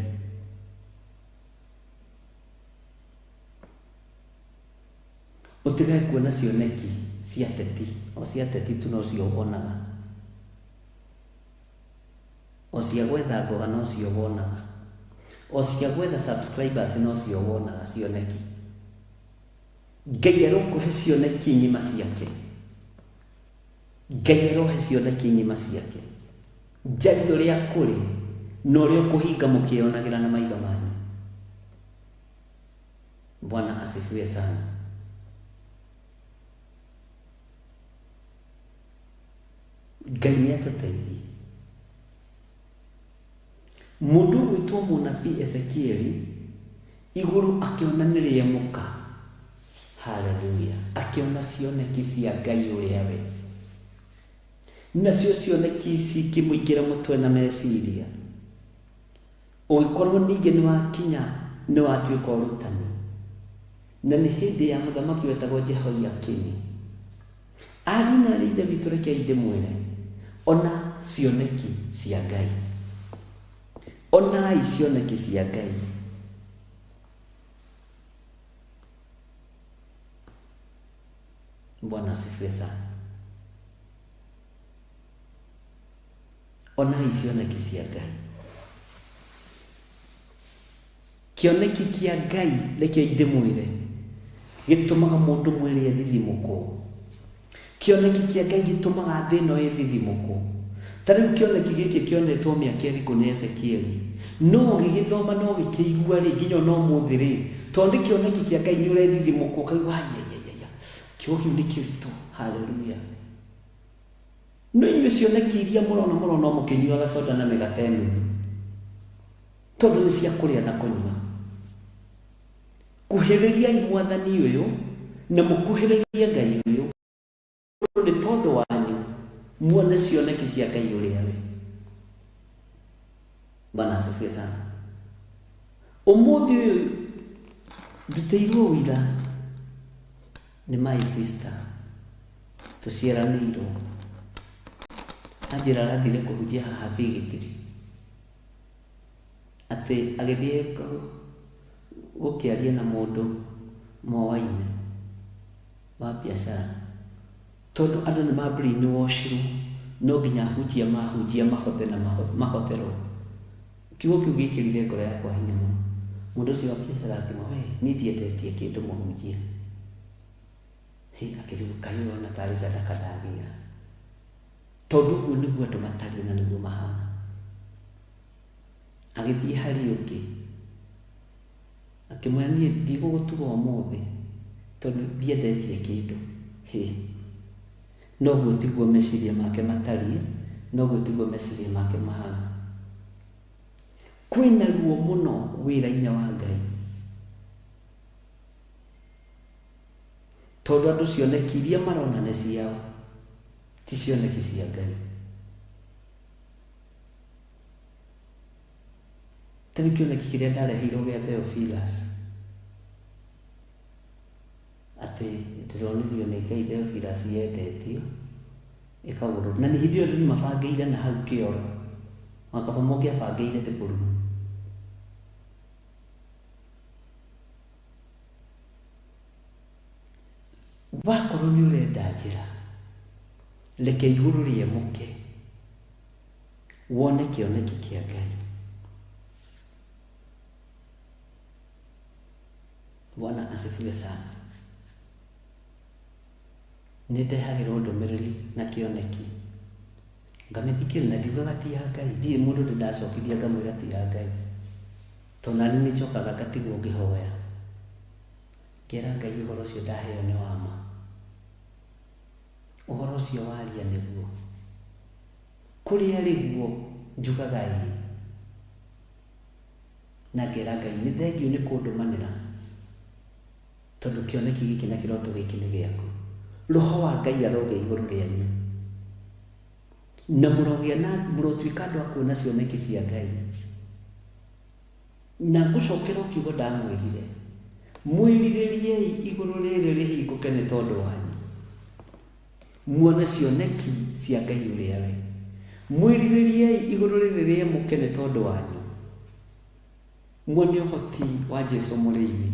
Ũtigage kuona cioneki cia ateti, o cia ateti tu nocio wonaga. O cia gwetha ngoga nocio wonaga. O cia gwetha subscribers nocio wonaga cioneki. Ngai arokũhe cioneki ng'ima ciake. Ngai arohe cioneki ng'ima ciake. Njarie ũrĩa kũrĩ na ũrĩa ũkũhinga mũkĩyonagĩra na maitho manyu. Bwana asifiwe sana. Ngai nĩ atũteithie. Mũndũ ũgwĩtwo mũnabii Ezekieli igũrũ akĩona nĩ rĩemũka. Haleluya. Akĩona cioneki cia Ngai ũrĩa we. Nacio cioneki ici ikĩmũingĩra mũtwe na meciria. Ũgĩkorwo ningĩ nĩ wakinya nĩ watuĩka ũrutani. Na nĩ hĩndĩ ya mũthamaki wetagwo Jehoiakini. Ariũ na aarĩ a Ithe witũ rekei ndĩmwĩre, ona cioneki cia Ngai. Onai cioneki cia Ngai. Bwana asifiwe sana. Onai cioneki cia Ngai. Kĩoneki kĩa Ngai, rekei ndĩmwĩre, gĩtũmaga mũndũ mwĩrĩ ethithimũkwo. Kĩoneki kĩa Ngai gĩtũmaga thĩ ĩno ĩthithimũkwo. Ta rĩu kĩoneki gĩkĩ kĩonetwo mĩaka ĩrĩkũ nĩ Ezekieli? No ũgĩgĩthoma na ũgĩkĩigua rĩ, nginya ona ũmũthĩ rĩ, tondũ nĩ kĩoneki kĩa Ngai nĩ ũrethithimũkwo ũkaigua aiaiaiaia, kiugo kĩu nĩ kĩritũ. Haleluya. No inyuĩ cioneki iria mũrona mũrona o mũkĩnyuaga soda na mĩgate nuthu. Tondũ nĩ cia kũrĩa na kũnyua. Kuhĩrĩriai Mwathani ũyũ, na mũkuhĩrĩrie Ngai ũyũ, nĩ tondũ wanyu, muone cioneki cia Ngai ũrĩa we. Bwana asifiwe sana. Ũmũthĩ ũyũ ndutĩirwo ũira nĩ my sister tũciaranĩirwo, anjĩra arathire kũhunjia haha Bigitiri. Atĩ agĩthiĩ gũkĩaria na mũndũ moaine wa biacara, tondũ andũ nĩ ma brainwashirwo no nginya ahunjia mahunjia mahothe na mahotherwo. Kiugo kĩu gĩkĩrire ngoro yakwa hinya mũno. Mũndũ ũcio wa biacara akiuga we niĩ ndiendetie kĩndũ mũhunjia. Hĩ, akĩrigwo kaĩ ũyũ ona tarĩ sadaka ndagĩra. Tondũ ũguo nĩguo andũ matariĩ na nĩguo mahana. Agĩthiĩ harĩ ũngĩ, akĩmwĩra niĩ ndigũgũtuga ũmũthĩ tondũ ndiendetie kĩndũ. Hĩ! No ũguo tiguo meciria make matariĩ, na ũguo tiguo meciria make mahana. Kwĩna ruo mũno wĩra-inĩ wa Ngai. Tondũ andũ cioneki iria marona nĩ ciao, ti cioneki cia Ngai. Ta rĩu kĩoneki kĩrĩa ndareheirwo gĩa Theophilus, Atĩ ndĩronirio nĩ Ngai Theophilus yendetio ĩkagũrwo na nĩ hĩndĩ ĩyo andũ nĩmabangĩire na hau kĩoro ona kaba mũngĩabangĩire table room. Wakorwo nĩ ũrenda njĩra reke igũrũ rĩemũke wone kĩoneki kĩa Ngai. Bwana asifiwe sana. Nĩ ndehagĩrwo ndũmĩrĩri na kĩoneki ngamĩthikĩrĩria na ndiugaga ti ya Ngai, ndirĩ mũndũ ndĩ ndacokithia ngamwĩra ti ya Ngai, tondũ nani nĩ njokaga ngatigwo ngĩhoya, ngera Ngai ũhoro ũcio ndaheo nĩ wa ma, ũhoro ũcio waria nĩguo, kũrĩa arĩ guo njugaga ĩĩ. Na ngera Ngai nĩ thengiũ nĩ kũndũmanĩra tondũ kĩoneki gĩkĩ na kĩroto gĩkĩ nĩ gĩaku. Roho wa Ngai arogĩa igũrũ rĩanyu na mũrogĩa na mũrotuĩka andũ a kuona cioneki cia Ngai. Na ngũcokera o kiugo ndamwĩrire, mwĩrirĩriei igũrũ rĩrĩ rĩhingũke nĩ tondũ wanyu, muone cioneki cia Ngai ũrĩa we. Mwĩrirĩriei igũrũ rĩrĩ rĩemũke nĩ tondũ wanyu, muone ũhoti wa Jesu mũrĩithi.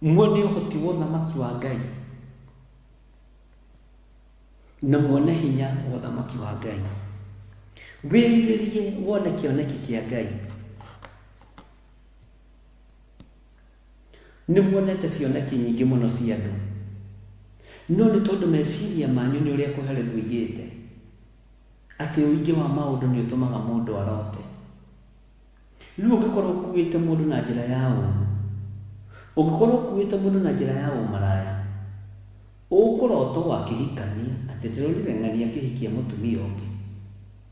Muone ũhoti wa ũthamaki wa Ngai na muone hinya wa ũthamaki wa Ngai. Wĩrirĩrie wone kĩoneki kĩa Ngai. Nĩ muonete cioneki nyingĩ mũno cia andũ, no nĩ tondũ meciria manyu nĩ ũrĩa Kohelethu oigĩte, atĩ ũingĩ wa maũndũ nĩ ũtũmaga mũndũ arote. Rĩu ũngĩkorwo ũkuĩte mũndũ na njĩra ya ũũru, ũngĩkorwo ũkuĩte mũndũ na njĩra ya ũmaraya, ũkũrota o akĩhikania, atĩ ndĩronire ng'ania akĩhikia mũtumia ũngĩ,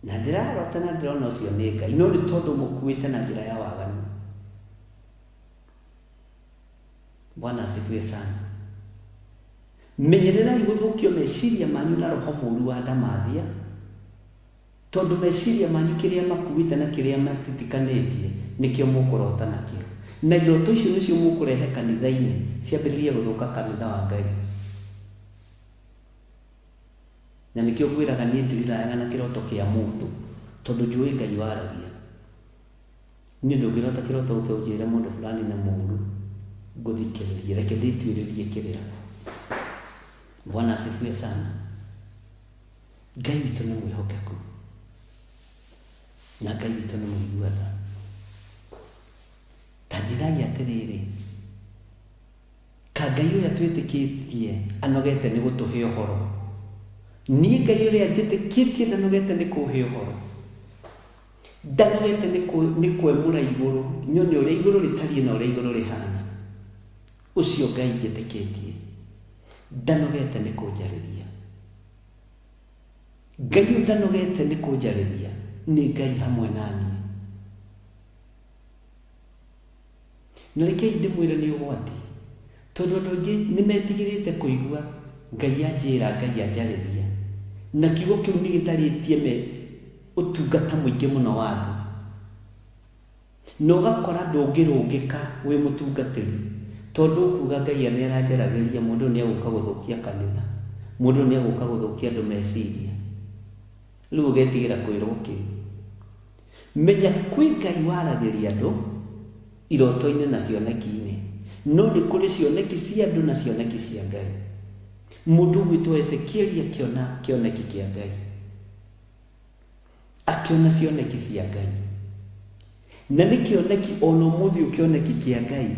na ndĩrarota na ndĩrona ũcio nĩ Ngai, no nĩ tondũ ũmũkuĩte na njĩra ya waganu. Bwana asifiwe sana. Menyererai gũthũkio meciria manyu na roho mũũru wa ndamathia, tondũ meciria manyu kĩrĩa makuĩte na kĩrĩa matitikanĩtie nĩkĩo mũkũrota nakĩo. Na iroto icio nĩcio mũkũrehe kanitha-inĩ ciambĩrĩrie gũthũka kanitha wa Ngai. Na nĩkĩo ngwĩraga niĩ ndirirayaga na kĩroto kĩa mũndũ, tondũ njũĩ Ngai waragia. Niĩ ndũngĩrota kĩroto ũke ũnjĩre mũndũ fulani nĩ mũũru, ngũthikĩrĩrie, reke ndĩtuĩrĩrie kĩrĩra. Bwana asifiwe sana. Ngai witũ nĩ mwĩhokeku na Ngai witũ nĩ mũigua tha. Ta njĩrai atĩrĩrĩ, ka Ngai ũrĩa twĩtĩkĩtie anogete nĩ gũtũhe ũhoro? Niĩ Ngai ũrĩa njĩtĩkĩtie ndanogete nĩ kũhe ũhoro. Ndanogete nĩ kwemũra igũrũ, nyone ũrĩa igũrũ rĩtariĩ na ũrĩa igũrũ rĩhana. Ũcio Ngai njĩtĩkĩtie ndanogete nĩ kũnjarĩria. Ngai ũyũ ndanogete nĩ kũnjarĩria nĩ Ngai hamwe na niĩ. Na rekei ndĩmwĩre nĩ ũgwati, tondũ andũ aingĩ nĩ metigĩrĩte kũigua Ngai anjĩra, Ngai anjarĩria. Na kiugo kĩu nĩ gĩtharĩtie me ũtungata mũingĩ mũno wa andũ. Na ũgakora ndũngĩrũngĩka wĩ mũtungatĩri, tondũ ũkuga Ngai nĩ aranjaragĩria, mũndũ ũyũ nĩ egũka gũthũkia kanitha, mũndũ ũyũ nĩ egũka gũthũkia andũ meciria. Rĩu ũgetigĩra kwĩrwo kĩu. Menya kwĩ Ngai waragĩria andũ iroto-inĩ na cioneki-inĩ, no nĩ kũrĩ cioneki cia andũ na cioneki cia Ngai. Mũndũ ũgwĩtwo Ezekieli akĩona kĩoneki kĩa Ngai, akĩona cioneki cia Ngai. Na nĩ kĩoneki ona ũmũthĩ ũyũ kĩoneki kĩa Ngai,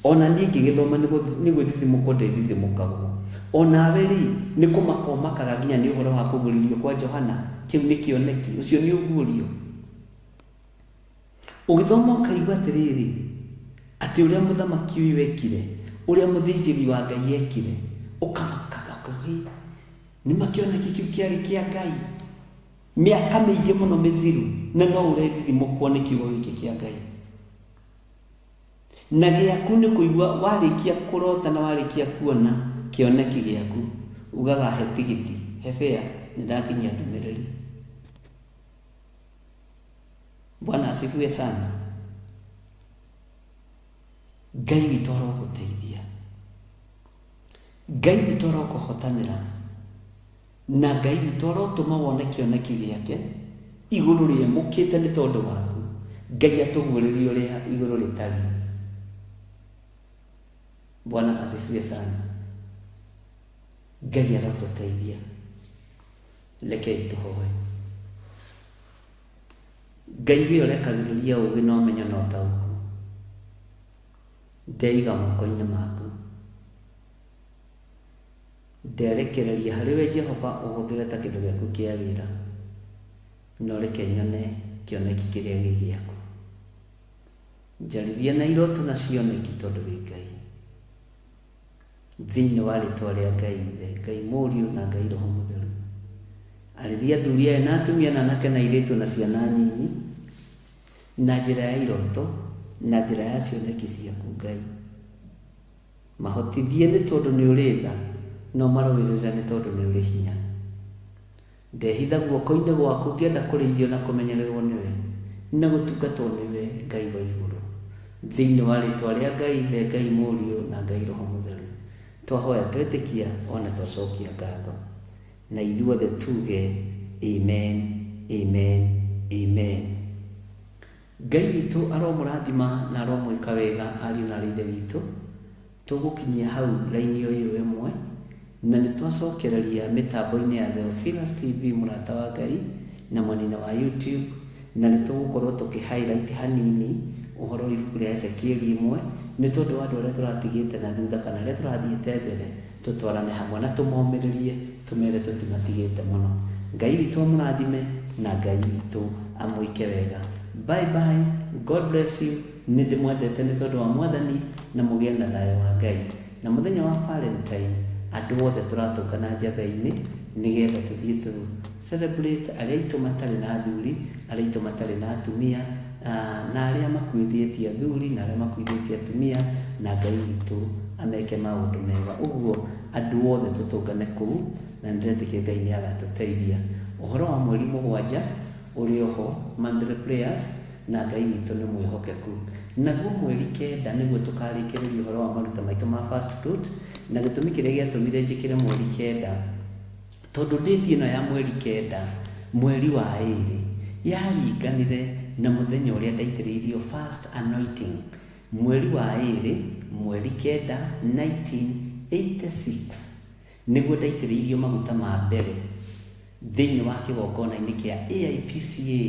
ona niĩ ngĩgĩthoma nĩ gwĩthithimũkwo ndĩthithimũkagwo. Onawe rĩ, nĩ kũmaka ũmakaga nginya nĩ ũhoro wa kũgũrĩrio kwa Johana, kĩu nĩ kĩoneki, ũcio nĩ ũguũrio. Ũgĩthoma ũkaigua atĩrĩrĩ, atĩ ũrĩa mũthamaki ũyũ ekire, ũrĩa mũthĩnjĩri wa Ngai ekire, ũkamakaga ũkauga, hĩ, nĩma kĩoneki kĩu kĩarĩ kĩa Ngai? Mĩaka mĩingĩ mũno mĩthiru, na no ũrethithimũkwo nĩ kiugo gĩkĩ kĩa Ngai. Na gĩaku nĩ kũigua warĩkia kũrota na warĩkia kuona kĩoneki gĩaku, ugaga he tigiti, he fare, nĩ ndakinyia ndũmĩrĩri. Bwana asifiwe sana. Ngai witũ arogũteithia. Ngai witũ arokũhotanĩra. Na Ngai witũ arotũma wone kĩoneki gĩake igũrũ rĩemũkĩte nĩ tondũ waku. Ngai atũguũrĩrie ũrĩa igũrũ rĩtariĩ. Bwana asifiwe sana. Ngai arotũteithia. Rekei tũhoe. Ngai we ũrekagĩrĩria ũũgĩ na ũmenyo na ũtaũku, ndeiga moko-inĩ maku. Nderekereria harĩ we Jehova ũhũthĩre ta kĩndũ gĩaku kĩa wĩra, na ũreke nyone kĩoneki kĩrĩa gĩ gĩaku. Njarĩria na iroto na cioneki tondũ wĩ Ngai. Thĩinĩ wa rĩtwa rĩa Ngai Ithe, Ngai Mũriũ na Ngai Roho Mũtheru. Arĩria athuri aya na atumia na anake na airĩtu na ciana nyinyi na njĩra ya iroto na njĩra ya cioneki ciaku Ngai. Mahotithie nĩ tondũ nĩ ũrĩ tha na ũmarũĩrĩre nĩ tondũ nĩ ũrĩ hinya. Ndehitha guoko-inĩ gwaku ngĩenda kũrĩithio na kũmenyererwo nĩwe, na gũtungatwo nĩwe, Ngai wa igũrũ. Thĩinĩ wa rĩtwa rĩa Ngai Ithe, Ngai Mũriũ, na Ngai Roho Mũtheru, twahoya twetĩkia o na twacokia ngatho. Na ithuothe tuge, Amen, Amen, Amen. Ngai witũ aromũrathima na aromwĩka wega ariũ na aarĩ a Ithe witũ. Tũgũkinyia hau raini o ĩyo ĩmwe, na nĩ twacokereria mĩtambo-inĩ ya Theophilus TV Mũrata wa Ngai na mwena-inĩ wa YouTube, na nĩ tũgũkorwo tũkĩ highlight hanini ũhoro wa ibuku rĩa Ezekieli ĩmwe, nĩ tondũ wa andũ arĩa tũratigĩte na thutha kana arĩa tũrathiĩte mbere, tũtwarane hamwe na tũmomĩrĩrie tũmere tũtimatigĩte mũno. Ngai witũ amũrathime na Ngai witũ amwĩke wega. Bye bye, God bless you. Nĩ ndĩmwendete nĩ tondũ wa Mwathani na mũgĩe na thayũ wa Ngai. Na mũthenya wa Valentine andũ othe tũratũngana Njatha-inĩ nĩgetha tũthiĩ tũ celebrate arĩa aitũ matarĩ na athuri, arĩa aitũ matarĩ na atumia, na arĩa makuithĩtie athuri na arĩa makuithĩtie atumia, na Ngai witũ ameke maũndũ mega. Ũguo andũ othe tũtũngane kũu na nĩndĩretĩkia Ngai nĩ agatũteithia. Ũhoro wa mweri mũgwanja ũrĩ oho, monthly prayers, na Ngai witũ nĩ mwĩhokeku. Naguo mweri kenda nĩguo tũkarĩkĩrĩria ũhoro wa maruta maitũ ma first fruit, na gĩtũmi kĩrĩa gĩatũmire njĩkĩre mweri kenda, tondũ date ĩno ya mweri kenda, mweri wa ĩrĩ, yaringanire na mũthenya ũrĩa ndaitĩrĩirio first anointing, mweri wa ĩrĩ, mweri kenda, 1986, nĩguo ndaitĩrĩirio maguta ma mbere thĩinĩ wa kĩgongona-inĩ kĩa AIPCA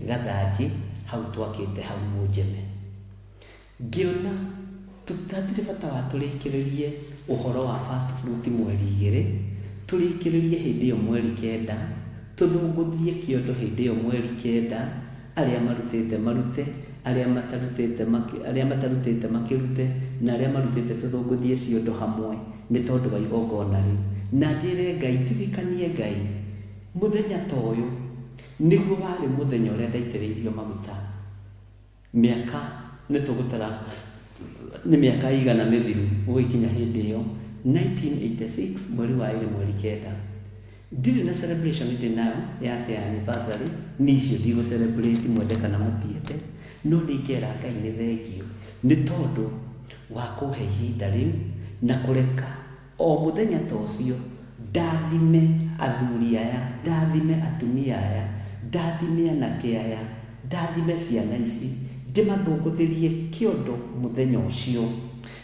Gathanjĩ, hau twakĩte hau Mũnjeme. Ngĩona hatirĩ bata wa tũrĩkĩrĩrie ũhoro wa first fruit mweri igĩrĩ, tũrĩkĩrĩrie hĩndĩ ĩyo mweri kenda, tũthũngũthie kĩondo hĩndĩ ĩyo mweri kenda, arĩa marutĩte marute, arĩa matarutĩte arĩa matarutĩte makĩrute, na arĩa marutĩte tũthũngũthie ciondo hamwe nĩ tondũ wa igongona rĩu. Na njĩre Ngai, ndirikanie Ngai, mũthenya ta ũyũ nĩguo warĩ mũthenya ũrĩa ndaitĩrĩirio maguta. Mĩaka nĩ tũgũtara nĩ mĩaka ĩigana mĩthiru gũgĩkinya hĩndĩ ĩyo 1986 mweri wa ĩrĩ mweri kenda. Ndirĩ na celebration ndĩ nayo ya atĩ ya anniversary, niĩ icio ndigũ celebrate mwende kana mũtiende, no nĩ ngera Ngai nĩ thengiũ nĩ tondũ wa kũhe ihinda rĩu na kũreka O mũthenya ta ũcio, ndathime athuri aya, ndathime atumia aya, ndathime anake aya, ndathime ciana ici, ndĩmathũngũthĩrie kĩondo mũthenya ũcio.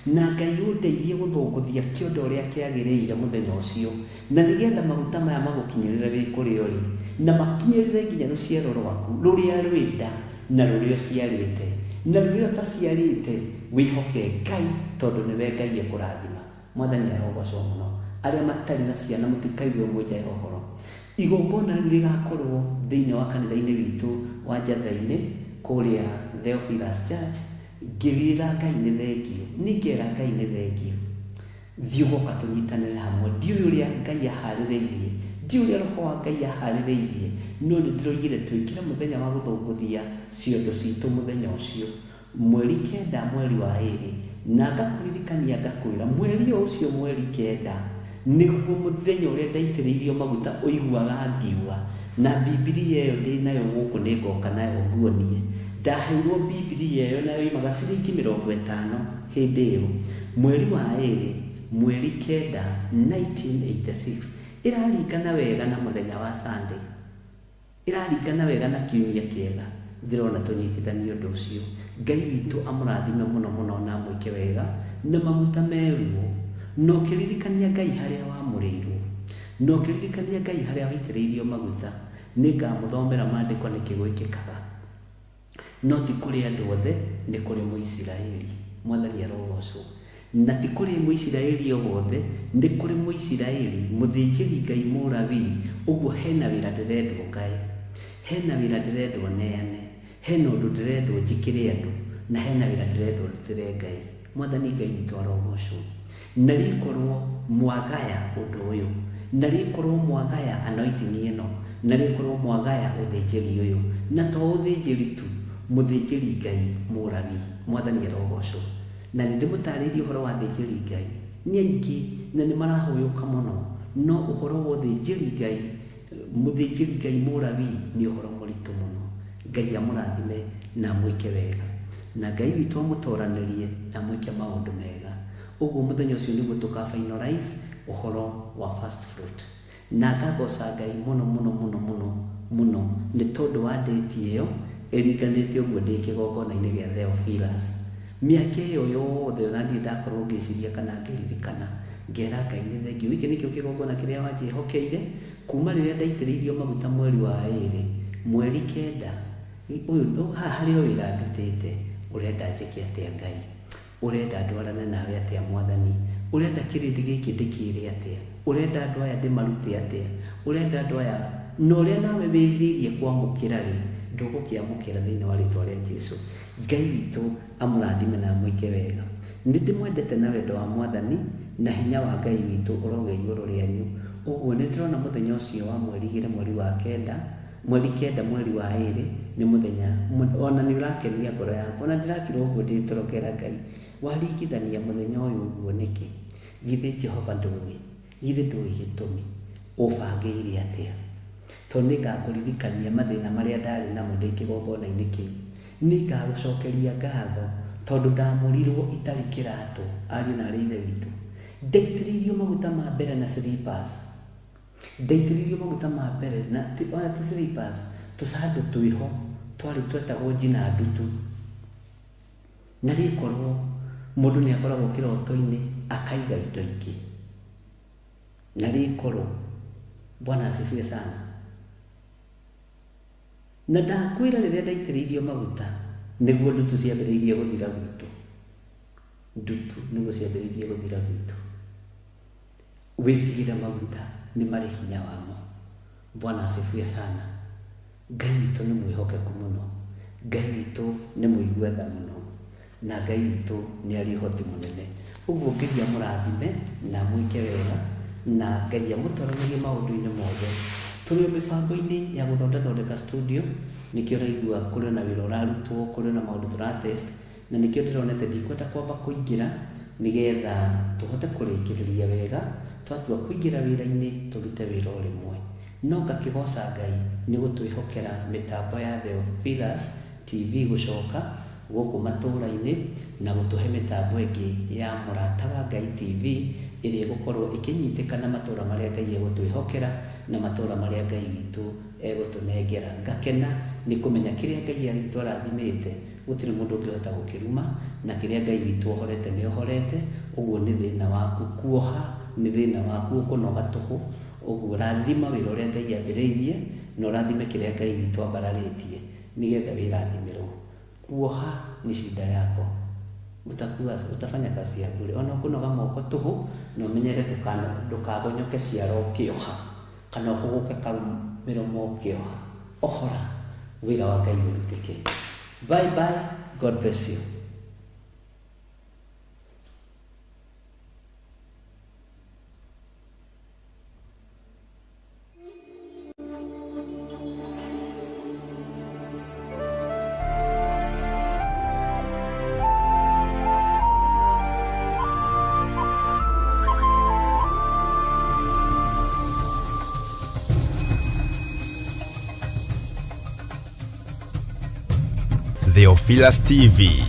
Na Ngai ũndeithie gũthũngũthia kĩondo ũrĩa kĩagĩrĩire mũthenya ũcio, na nĩgetha maguta maya magũkinyĩrĩre wĩ kũrĩa ũrĩ, na makinyĩrĩre nginya rũciaro rwaku rũrĩa rwĩ nda na rũrĩa ũciarĩte, na rũrĩa ũtaciarĩte, wĩhoke Ngai tondũ nĩwe Ngai ekũrathima. Mwathani arogocwo mũno. Arĩa matarĩ na ciana mũtikaigue mwĩ nja ya ũhoro. Igongona rĩu rĩgakorwo thĩinĩ wa kanitha-inĩ witũ wa Njatha-inĩ kũrĩa Theophilus Church. Ngĩrĩra Ngai nĩ thengiũ. Niĩ ngera Ngai nĩ thengiũ. Thiĩ ũgoka tũnyitanĩre hamwe. Ndiũĩ ũrĩa Ngai aharĩrĩirie. Ndiũĩ ũrĩa Roho wa Ngai aharĩrĩirie. No nĩ ndĩroigire twĩkĩre mũthenya wa gũthũngũthia ciondo citũ mũthenya ũcio. Mweri kenda mweri wa ĩrĩ, na ngakũririkania ngakwĩra, mweri o ũcio mweri kenda, nĩguo mũthenya ũrĩa ndaitĩrĩirio maguta ũiguaga ngiuga, na Bibilia ĩyo ndĩ nayo gũkũ nĩngoka nayo nguonie. Ndaheirwo Bibilia ĩyo nayo yumaga ciringi mĩrongo ĩtano. Hĩndĩ ĩyo, mweri wa ĩrĩ, mweri kenda, 1986, ĩraringana wega na mũthenya wa Sunday. Ĩraringana wega na kiumia kĩega. Ndĩrona tũnyitithanie ũndũ ũcio. Ngai witũ amũrathime mũno mũno na amwĩke wega na maguta meruo. Na ũkĩririkania Ngai harĩa wamũrĩirwo. Na ũkĩririkania Ngai harĩa waitĩrĩirio maguta. Nĩngamũthomera maandĩko nĩkĩ gwĩkĩkaga. No ti kũrĩ andũ othe, nĩ kũrĩ Mũisiraeli. Mwathani arogocwo. Na ti kũrĩ Mũisiraeli o wothe, nĩ kũrĩ Mũisiraeli, mũthĩnjĩri-Ngai Mũlawii, ũguo hena wĩra ndĩrendwo ngae, hena wĩra ndĩrendwo neane, hena ũndũ ndĩrendwo njĩkĩre andũ, na hena wĩra ndĩrendwo ndutĩre Ngai. Mwathani Ngai witũ arogocwo. Na rĩkorwo mwagaya ũndũ ũyũ, na rĩkorwo mwagaya anointing ĩno, na rĩkorwo mwagaya ũthĩnjĩri ũyũ, na to ũthĩnjĩri tu, mũthĩnjĩri Ngai Mũlawii. Mwathani arogocwo. Na nĩ ndĩmũtarĩirie ũhoro wa athĩnjĩri Ngai. Nĩ aingĩ na nĩ marahũyũka mũno, no ũhoro wa ũthĩnjĩri Ngai, mũthĩnjĩri Ngai Mũlawii nĩ ũhoro mũritũ mũno. Ngai amũrathime na amwĩke wega. Na Ngai witũ amũtoranĩrie na amwĩke maũndũ mega. Ũguo mũthenya ũcio nĩguo tũka finalize ũhoro wa first fruit. Na ngagoca Ngai mũno mũno mũno mũno mũno nĩ tondũ wa date ĩyo ĩringanĩte ũguo ndĩ kĩgongona-inĩ gĩa Theophilus. Mĩaka ĩyo yothe ona ndirĩ ndakorwo ngĩciria kana ngĩririkana. Ngera Ngai nĩ thengiũ. Gĩkĩ nĩkĩo kĩgongona kĩrĩa wanjĩhokeire kuma rĩrĩa ndaitĩrĩirio maguta mweri wa ĩrĩ, mweri kenda. Ũyũ haha harĩ o wĩra ndutĩte, ũrenda njĩke atĩa Ngai? Ũrenda ndwarane nawe atĩa Mwathani? Ũrenda kĩrĩndĩ gĩkĩ ndĩkĩre atĩa? Ũrenda andũ aya ndĩmarute atĩa? Ũrenda andũ aya na ũrĩa nawe wĩrirĩirie kwamũkĩra-rĩ, ndũgũkĩamũkĩra thĩinĩ wa rĩtwa rĩa Jesu. Ngai witũ amũrathime na amwĩke wega. Nĩ ndĩmwendete na wendo wa Mwathani na hinya wa Ngai witũ ũrogĩa igũrũ rĩanyu. Ũguo nĩ ndĩrona mũthenya ũcio wa mweri igĩrĩ mweri wa kenda Mweri kenda mweri wa ĩrĩ nĩ mũthenya ona nĩ ũrakenia ngoro yakwa. Ona ndĩrakira ũguo ndĩ toro ngera Ngai waringithania mũthenya ũyũ ũguo nĩkĩ? Githĩ Jehova ndũĩ? Githĩ ndũĩ gĩtũmi? Ũbangĩire atĩa? Tondũ nĩ ngakũririkania mathĩna marĩa ndarĩ namo ndĩ kĩgongona-inĩ kĩu. Nĩ ngagũcokeria ngatho tondũ ndamũrirwo itarĩ kĩratũ, ariũ na aarĩ a Ithe witũ. Ndaitĩrĩirio maguta ma mbere na slippers. Ndaitĩrĩirio maguta ma mbere na ti, ona ti slippers, tũcandũ twĩho twarĩ twetagwo njina ndutu. Na rĩkorwo mũndũ nĩ akoragwo kĩroto-inĩ akaiga indo ingĩ. Na rĩkorwo, Bwana asifiwe sana. Na ndakwĩra rĩrĩa ndaitĩrĩirio maguta nĩguo ndutu ciambĩrĩirie gũthira gwitũ. Ndutu nĩguo ciambĩrĩirie gũthira gwitũ. Wĩtigĩre maguta nĩ marĩ hinya wamo. Bwana asifiwe sana. Ngai witũ nĩ mwĩhokeku mũno. Ngai witũ nĩ mũigua tha mũno. Na Ngai witũ nĩ arĩ ũhoti mũnene. Ũguo Ngai amũrathime na amwĩke wega na Ngai amũtoranĩrie maũndũ-inĩ mothe. Tũrĩ o mĩbango-inĩ ya gũthondathondeka studio, nĩkĩo ũraigua kũrĩ ona wĩra ũrarutwo, kũrĩ ona maũndũ tũra test. Na nĩkĩo ndĩronete ndikwenda kwamba kũingĩra nĩgetha tũhote kũrĩkĩrĩria wega, twatua kũingĩra wĩra-inĩ tũrute wĩra o rĩmwe. No ngakĩgoca Ngai nĩ gũtwĩhokera mĩtambo ya Theophilus TV gũcoka gũkũ matũũra-inĩ na gũtũhe mĩtambo ĩngĩ ya Mũrata wa Ngai TV ĩrĩa ĩgũkorwo ĩkĩnyitĩkana matũũra marĩa Ngai egũtwĩhokera na matũũra marĩa Ngai witũ egũtũnengera. Ngakena nĩ kũmenya kĩrĩa Ngai witũ arathimĩte Gũtirĩ mũndũ ũngĩhota gũkĩruma, na kĩrĩa Ngai witũ ohorete nĩ ohorete, ũguo nĩ thĩna waku kuoha, nĩ thĩna waku ũkũnoga tũhũ, ũguo rathima wĩra ũrĩa Ngai ambĩrĩirie, na ũrathime kĩrĩa Ngai witũ ambararĩtie, nĩgetha wĩrathimĩrwo. Kuoha ni shida yako. Utakuwa, utafanya kazi ya bure. Ona ũkũnoga moko tũhũ, na ũmenyere ndũkagonyoke ciara ũkĩoha. Kana ũhũgũke mĩromo ũkĩoha. Ohora wĩra wa Ngai ũrutĩke. Bye bye, God bless you. Theophilus TV,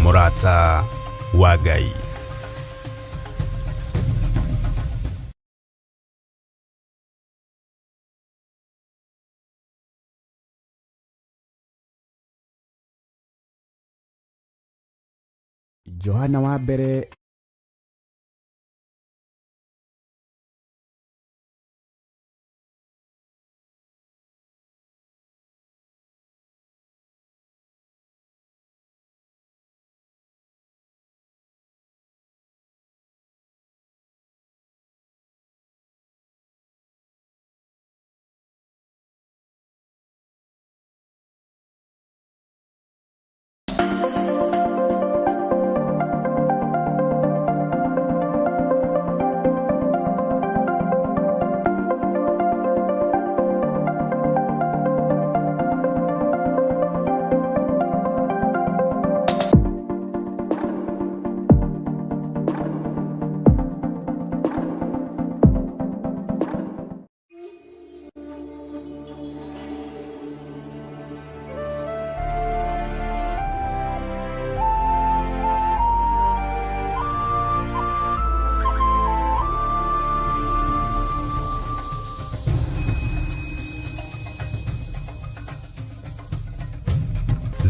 mũrata wa Ngai. Johana wa mbere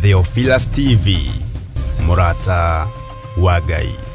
Theophilus TV, mũrata wa Ngai.